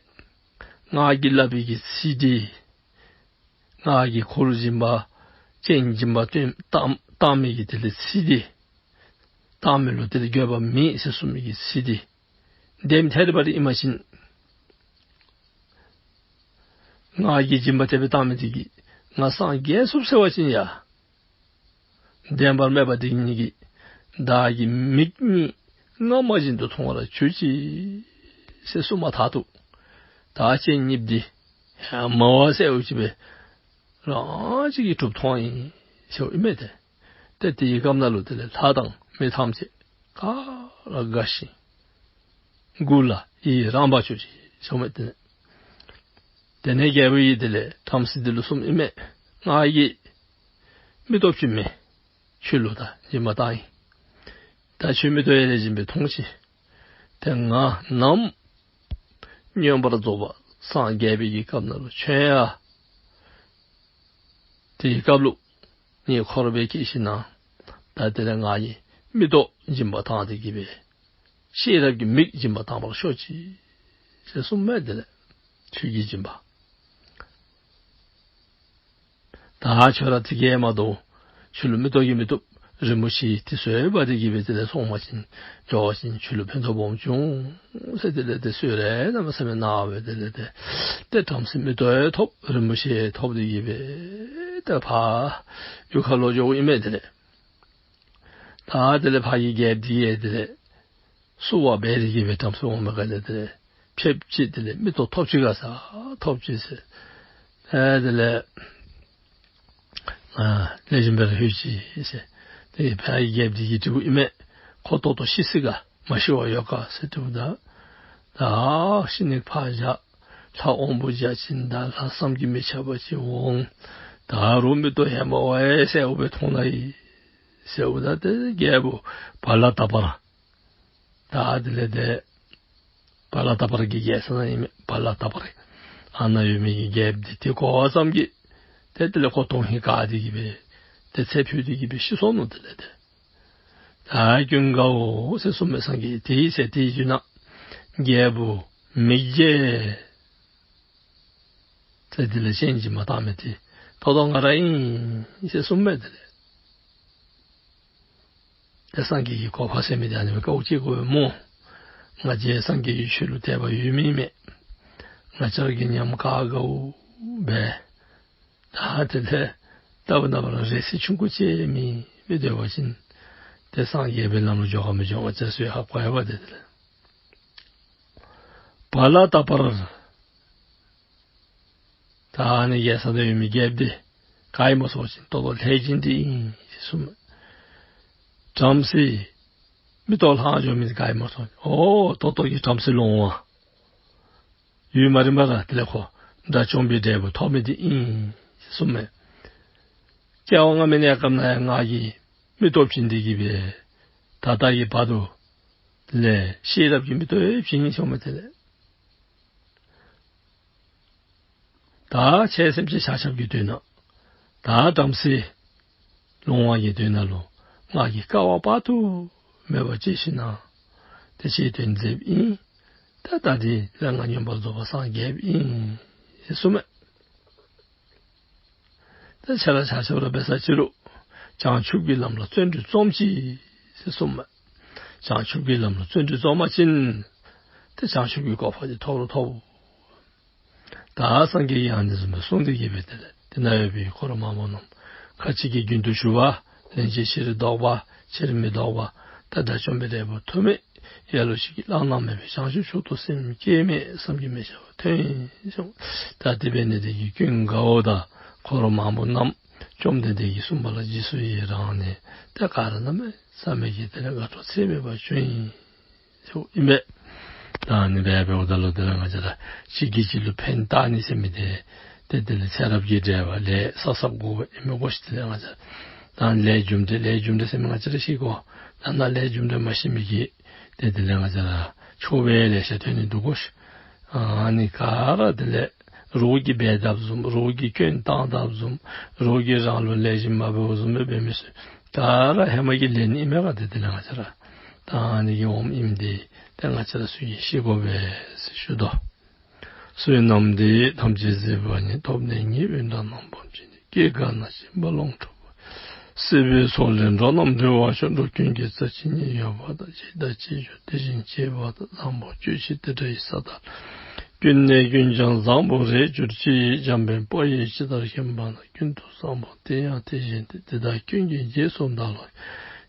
ང་གིས་སླབ་པའི་གི་ཚིག་འདི་ང་གིས་ཁོ་ལུ་སྦྱིན་པ་སྤྱན་སྦྱིན་པ་བཏོན་བཏང་བཏང་མི་གི་དེ་ལས་ཚིག་འདི་ བཏང་མི་ལུ་དེ་ལས་འགྱོད་པ་མེད་ཟེར་གསུངས་མི་གི་ཚིག་འདི་འདེམས་ཐད་རི་བ་རི་ཨིན་པ་ཅིན་ང་གིས་སྦྱིན་པ་དེ་སྦེ་བཏང་མི་དེ་གིས་ང་སངས་རྒྱས་ཚུགས་ཟེར་བ་ཅིན་ཡ། བདེན་པར་སྨྲས་པ་འདི་ཉིད་ཀྱིས་བདག་གི་མིག་གཉིས་སྔ་མ་བཞིན་དུ་མཐོང་བར་གྱུར་ཅིག་ཟེར་གསུངས་མ་ཐག་ཏུ་ད་སྤྱན་གཉིསཔོ་འདི་ཧེ་མ་བ་གསལཝ་ཅིག་སྦེ་རང་བཞིན་གྱིས་གྲུབ་མཐོང་ཡི་ཟེརཝ་ཨིན་མས་ཏེ། ཏེ་དེའི་སྐབས་ནང་ལུ་དེ་ལས་ལྷ་དང་མི་ཐམས་ཅད་ག་ར་དགའ་ཞིང་མགུ་ལ་ཡི་རངས་པར་གྱུར་ཅིག་ཟེརཝ་མས་ཏེ། དེ་ནས་རྒྱལ་པོ་གིས་དེ་ལས་བྲམ་ཟེ་འདི་ལུ་གསུངསམ་ཨིན་མས། ང་གིས་མིག་ཏོ་ཅིག་མེད། ཁྱོད་ལུ་ད་སྦྱིན་པ་བཏང་ཡི། ད་ཁྱོད་མིག་ཏོ་ཡ་ལས་སྦྱིན་པའི་མཐོང་ཅི། ཏེ་ང་ནམ་མངོན་པར་རྫོགས་པར་སངས་རྒྱས་པའི་གི་སྐབས་ནང་ལུ་ཁྱོད་ཡང་དེའི་སྐབས་ལུ་ངེའི་འཁོར་སྦེ་སྐྱེས་ཞིནམ་ལས་ད་དེ་ལས་ང་གིས་མིག་ཏོ་སྦྱིན་པ་བཏང་སྟེ་གི་སྦེ་ཤེས་རབ་ཀྱི་མིག་སྦྱིན་པ་བཏང་བར་ཤོག་ཅིག་ཟེར་གསུངསམ་མས། དེ་ལས་ཁྱོད་ཀྱི་སྦྱིན་པ་ད་ཁྱོད་ར་དེ་གིས་མ་དོ་ཁྱོད་ལུ་མིག་ཏོ་གིས་མི་བཏུབ། རི་མོ་ཅིག་དེ་བཟོ་བ་དེ་གིས་སྦེ་དེ་ལས་སོང་པ་ཅིན་འགྱོ་བ་ཅིན་ཁྱོད་ལུ་ཕན་ཐོགས་སྦོམ་འབྱུང་ཟེར་དེ་ལས་དེ་གསོལ་རས་གནམ་མེད་ས་མེད་གནང་སྦེ་དེ་ལས་དེ་ཏེ་བྲམ་ཟེ་མིག་ཏོ་ཡང་ཐོབ་རི་མོ་ཅིག་ཡང་ཐོབ་སྟེ་གི་སྦེ་ཏེ་ཕར་ཡུལ་ཁ་ལུ་འགྱོཝ་ཨིན་མས། དེ་ལས་ད་དེ་ལས་ཕར་གྱི་རྒྱལཔོ་འདི་གིས་དེ་ལས་བསུ་བ་འབད་དེ་གི་སྦེ་བྲམ་ཟེ་འོང་མི་ག་ལས་དེ་ལས་ཕེབས་ཅི། དེ་ལས་མིག་ཏོ་ཐོབ་ཅི་ག་ས་ཐོབ་ཅི་ཟེར། ཨེ་དེ་ལས་ཨ་ལེགས་ཤོམ་སྦེ་ར་ལྷོད་ཅི་ཟེར། དེ་ཕར་གྱི་རྒྱལཔོ་འདི་གིས་དྲིཝ་ཨིན་མས། ཁོ་ཏོག་ཏོ་ཤི་སི་ག་མ་ཤི་བར་ཡོད་ག་ཟེར་དྲིཝ་ད། ད་ཤི་ནི་ཕར་བཞག། ལྷ་དབང་པོ་བརྒྱ་བྱིན་དང་ལྷ་བསམ་གྱིས་མི་ཁྱབ་པ་ཅིག་འོང་། ད་རུང་མིག་ཏོ་ཧེ་མ་བ་ཡང་གསལཝ་སྦེ་མཐོང་ནི་ཨིན་ཟེརཝ་ད་དེ་རྒྱལཔོ་བ་ལ་ཏ་པར། ད་དེ་ལས་དེ་བ་ལ་ཏ་པར་གྱི་རྒྱལ་ས་ནང་ཨིན་མས། བ་ལ་ཏ་པར་ཨ་ནཱ་ཡོད་མི་གི་རྒྱལཔོ་འདི་དེ་གོ་བ་ཙམ་གྱིས་ཏེ་དེ་ལས་ཁོ་དོན་ཧིང་ག་སྟེ་གི་སྦེ་ཏེ་ཚེ་འཕོས་ཏེ་གི་སྦེ་ཤི་སོང་ནུག། དེ་ལས་དེ་ད་ཀུན་དགའ་བོ་ཟེར་གསུངས་མི་སངས་རྒྱས་དེའི་ཚེ་དེའི་དུས་ན་རྒྱལ་པོ་མིག་འབྱེད་ཟེར་དེ་ལས་སྤྱན་འབྱེད་མ་བཏང་མི་དེ་ད་ལྟོ་ང་ར་ཨིན་ཟེར་གསུངས་མས། དེ་ལས་ཏེ་སངས་རྒྱས་ཀྱི་གོ་འཕང་ཟེར་མི་དེ་ཨ་ནི་སྦེ་དཀའཝ་སྤྱད་དགོ་པས་སྨོ། ང་བཅས་སངས་རྒྱས་ཀྱི་ཆོས་ལུ་དད་པ་ཡོད་མི་མས། ང་བཅས་ར་གིས་ཉམས་དགའ་དགའཝ་སྦེ་ད་དེ་ལས་ལྟ་བུ་ན་བ་ལ་རེ་སི་ཆུང་ཀུ་ཅིག་མེད་པར་སྡོད་པ་ཅིན་ཏེ་སངས་རྒྱས་པའི་ལམ་ལུ་འགྱོ་ག་མི་འགྱོ་ག་ང་བཅས་སུ་ཧ་གོ་ཡི་པ། དེ་དེ་ལས་བ་ལ་ཏ་པར་ད་ཨ་ནི་རྒྱལ་ས་ནང་ཡོད་མི་རྒྱལཔོ་འདི་ག་ཨིནམ་སྨོ་ཟེར་བ་ཅིན་ད་ལྟོ་ལྷས་སྦྱིན་འདི་ཨིན་ཟེར་གསུངས་མས། བྲམ་ཟེ་མིག་ཏོ་ལྷང་འགྱོ་མི་འདི་ག་ཨིནམ་སྨོ་ཟེར་བ་ཅིན་ཨོ་ད་ལྟོ་གི་བྲམ་ཟེ་ལོང་བ་ཡུན་མ་རིངམ་ར་དེ་ལས་ཁོ་དགྲ་བཅོམ་པའི་འབྲས་བུ་ཐོབ་མི་འདི་ཨིན་ཟེར་གསུངས་མས། སྐྱེ་བ་སྔ་མའི་གནས་སྐབས་ནང་ཡང་ང་གིས་མིག་ཏོ་བྱིན་ཏེ་གི་སྦེ་ད་ལྟ་གི་བར་དུ་དེ་ལས་ཤེས་རབ་ཀྱི་མིག་ཏོ་ཡང་བྱིན་ཡི་ཟེར་གསུངས་མས། དེ་ལས་ད་ཁྱེད་སེམས་ཅན་ཆ་ཁྱབ་ཀྱི་དོན་ན་ད་བྲམ་ཟེ་ལོང་བ་གི་དོན་ན་ལུ་ང་གིས་དཀའ་བ་དཔག་ཏུ་མེད་པ་སྤྱད་ཞིནམ་ལས་ཏེ་ཁྱེད་དོན་མཛདཔ་ཨིན། ད་ད་འདི་ལས་ང་མངོན་པར་རྫོགས་པར་སངས་རྒྱསཔ་ཨིན་ཟེར་གསུངས་མས། ཏེ་ཁྱེད་ར་ཆ་ཁྱབ་ར་འབད་ས་ཅི་རུང་བྱང་ཆུབ་ཀྱི་ལམ་ལ་བརྩོན་འགྲུས་རྩོམ་ཅིག་ཟེར་གསུངས་མས། བྱང་ཆུབ་ཀྱི་ལམ་ལ་བརྩོན་འགྲུས་རྩོམ་པ་ཅིན་ཏེ་བྱང་ཆུབ་ཀྱི་གོ་འཕང་འདི་ཐོབ་ར་ཐོབ། ད་སངས་རྒྱས་ཀྱིས་ཨ་ནི་བཟུམ་སྦེ་གསུངས་ཏེ་གི་སྦེ་དེ་ལས་དེ་ན་ཡོད་པའི་འཁོར་མང་པོ་རྣམས་ཁ་ཅིག་གིས་རྒྱུན་དུ་ཞུགས་པ་ལན་གཅིག་ཕྱིར་ལྡོག་པ་ཕྱིར་མི་ལྡོག་པ་ད་དགྲ་བཅོམ་པའི་འབྲས་བུ་ཐོབ་མི་ལ་ལུ་ཅིག་གིས་བླ་ན་མེད་པའི་བྱང་ཆུབ་མཆོག་ཏུ་སེམས་བསྐྱེད་མི་བསམ་གྱིས་མི་ཁྱབ་པ་ཐོན་ཡི་ཟེར། ད་དེ་འབད་ནི་དེ་གིས་ཀུན་དགའ་བོ་དང་འཁོར་མང་པོ་རྣམས་བཅོམ་ལྡན་འདས་ཀྱིས་གསུངས་པ་ལ་རྗེས་སུ་ཡི་རང་ནས་ཏེ་ག་ར་གནམ་མེད་ས་མེད་ཀྱི་དེ་ལས་དགའ་སྤྲོ་ཚད་མེད་པ་བྱུང་ཡི་ཟེརཝ་ཨིན་པས། ད་ཨ་ནི་སྦེ་འབདཝ་ད་ལུ་དེ་ལས་ང་བཅས་ར་གཅིག་གིས་གཅིག་ལུ་ཕན་བཏགས་ནི་ཟེར་མི་འདི་ཏེ་དེ་ལས་ཚེ་རབས་ཀྱི་འབྲེལ་བ་ལས་བསགས་བསགསཔ་དགོ་པས་ཨིན་མས་གོ་ཤིག། དེ་ལས་ང་བཅས་ར་ད་ལས་རྒྱུ་འབྲས་ལས་རྒྱུ་འབྲས་ཟེར་མི་ང་བཅས་ར་ཤེས་དགོ། ད་ནཱ་ལས་རྒྱུ་འབྲས་མ་ཤེས་མི་གིས་ཏེ་དེ་ལས་ང་བཅས་ར་ཆོས་འབད་ལེ་ཤ་ཐོན་ནི་འདུག་གོ་ཤིག། ཨ་ནི་ག་ར་དེ་ལས་རོགས་ཀྱིས་འབད་དཔ་བཟུམ་རོགས་ཀྱིས་སྐྱོན་བཏང་དཔ་བཟུམ་རོགས་ཀྱིས་རང་ལུ་ལེགས་ཤོམ་མ་འབདཝ་བཟུམ་སྦེ་འབད་མི་ཚུ་ག་ར་ཧེ་མ་གི་ལས་ནི་ཨིན་མས་ག། ཏེ་དེ་ལས་ང་བཅས་ར་ད་ཨ་ནི་གི་འོངམ་ཨིནམ་འདི་ཏེ་ང་བཅས་ར་ཚུ་གིས་ཤེས་དགོ་པས་ཟེར་ཞུ་དོ། བསོད་ནམས་འདི་ཡིས་ཐམས་ཅད་གཟིགས་པ་ཉིད། ཐོབ་ནས་ཉེས་པའི་དགྲ་རྣམས་ཕམ་བྱས་ནས། སྐྱེ་རྒ་ན་འཆིའི་རྦ་ཀློང་འཁྲུགས་པ། སྲིད་པའི་མཚོ་ལས་འགྲོ་རྣམས་སྒྲོལ་བར་ཤོག། འགྲོ་ཀུན་དགེ་རྩ་ཇི་སྙེད་ཡོད་པ་དང་། བྱས་དང་བྱེད་འགྱུར་དེ་བཞིན་བྱེད་པ་དང་། བཟང་པོ་སྤྱོད་ཕྱིར་དེ་འདྲ་ཡི་ས་དག་ལ། ཀུན་ནས་ཀུན་ཀྱང་བཟང་པོར་རེག་གྱུར་ཅིག། འཇམ་དཔལ་དཔའ་བོས་ཇི་ལྟར་མཁྱེན་པ་དང་། ཀུན་ཏུ་བཟང་པོ་དེ་ཡང་དེ་བཞིན་ཏེ། དེ་དག་ཀུན་གྱི་རྗེས་སུ་བདག་སློབ་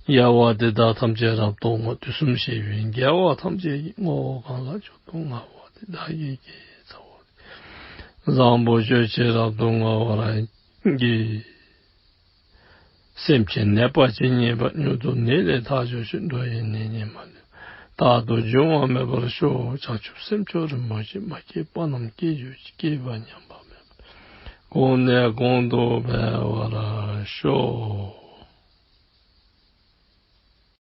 ཅིང་། དགེ་བ་འདི་དག་ཐམས་ཅད་རབ་ཏུ་བསྔོ། དུས་གསུམ་གཤེགས་པའི་རྒྱལ་བ་ཐམས་ཅད་ཀྱིས། བསྔོ་བ་གང་ལ་མཆོག་ཏུ་བསྔགས་པ་དེས། བདག་གི་དགེ་བའི་རྩ་བ་བཟང་པོ་སྤྱོད་ཕྱིར་རབ་ཏུ་བསྔོ་བར་བགྱི། སེམས་ཅན་ནད་པ་ཇི་སྙེད་པ། མྱུར་དུ་ནད་ལས་ཐར་གྱུར་ཅིག། འགྲོ་བའི་ནད་ནི་མ་ལུས་པ། རྟག་ཏུ་འབྱུང་བ་མེད་པར་ཤོག། བྱང་ཆུབ་སེམས་མཆོག་རིན་པོ་ཆེ། མ་སྐྱེས་པ་རྣམས་སྐྱེ་གྱུར་ཅིག། སྐྱེས་པ་ཉམས་པ་མེད་པར། གོང་ནས་གོང་དུ་འཕེལ་བར་ཤོག།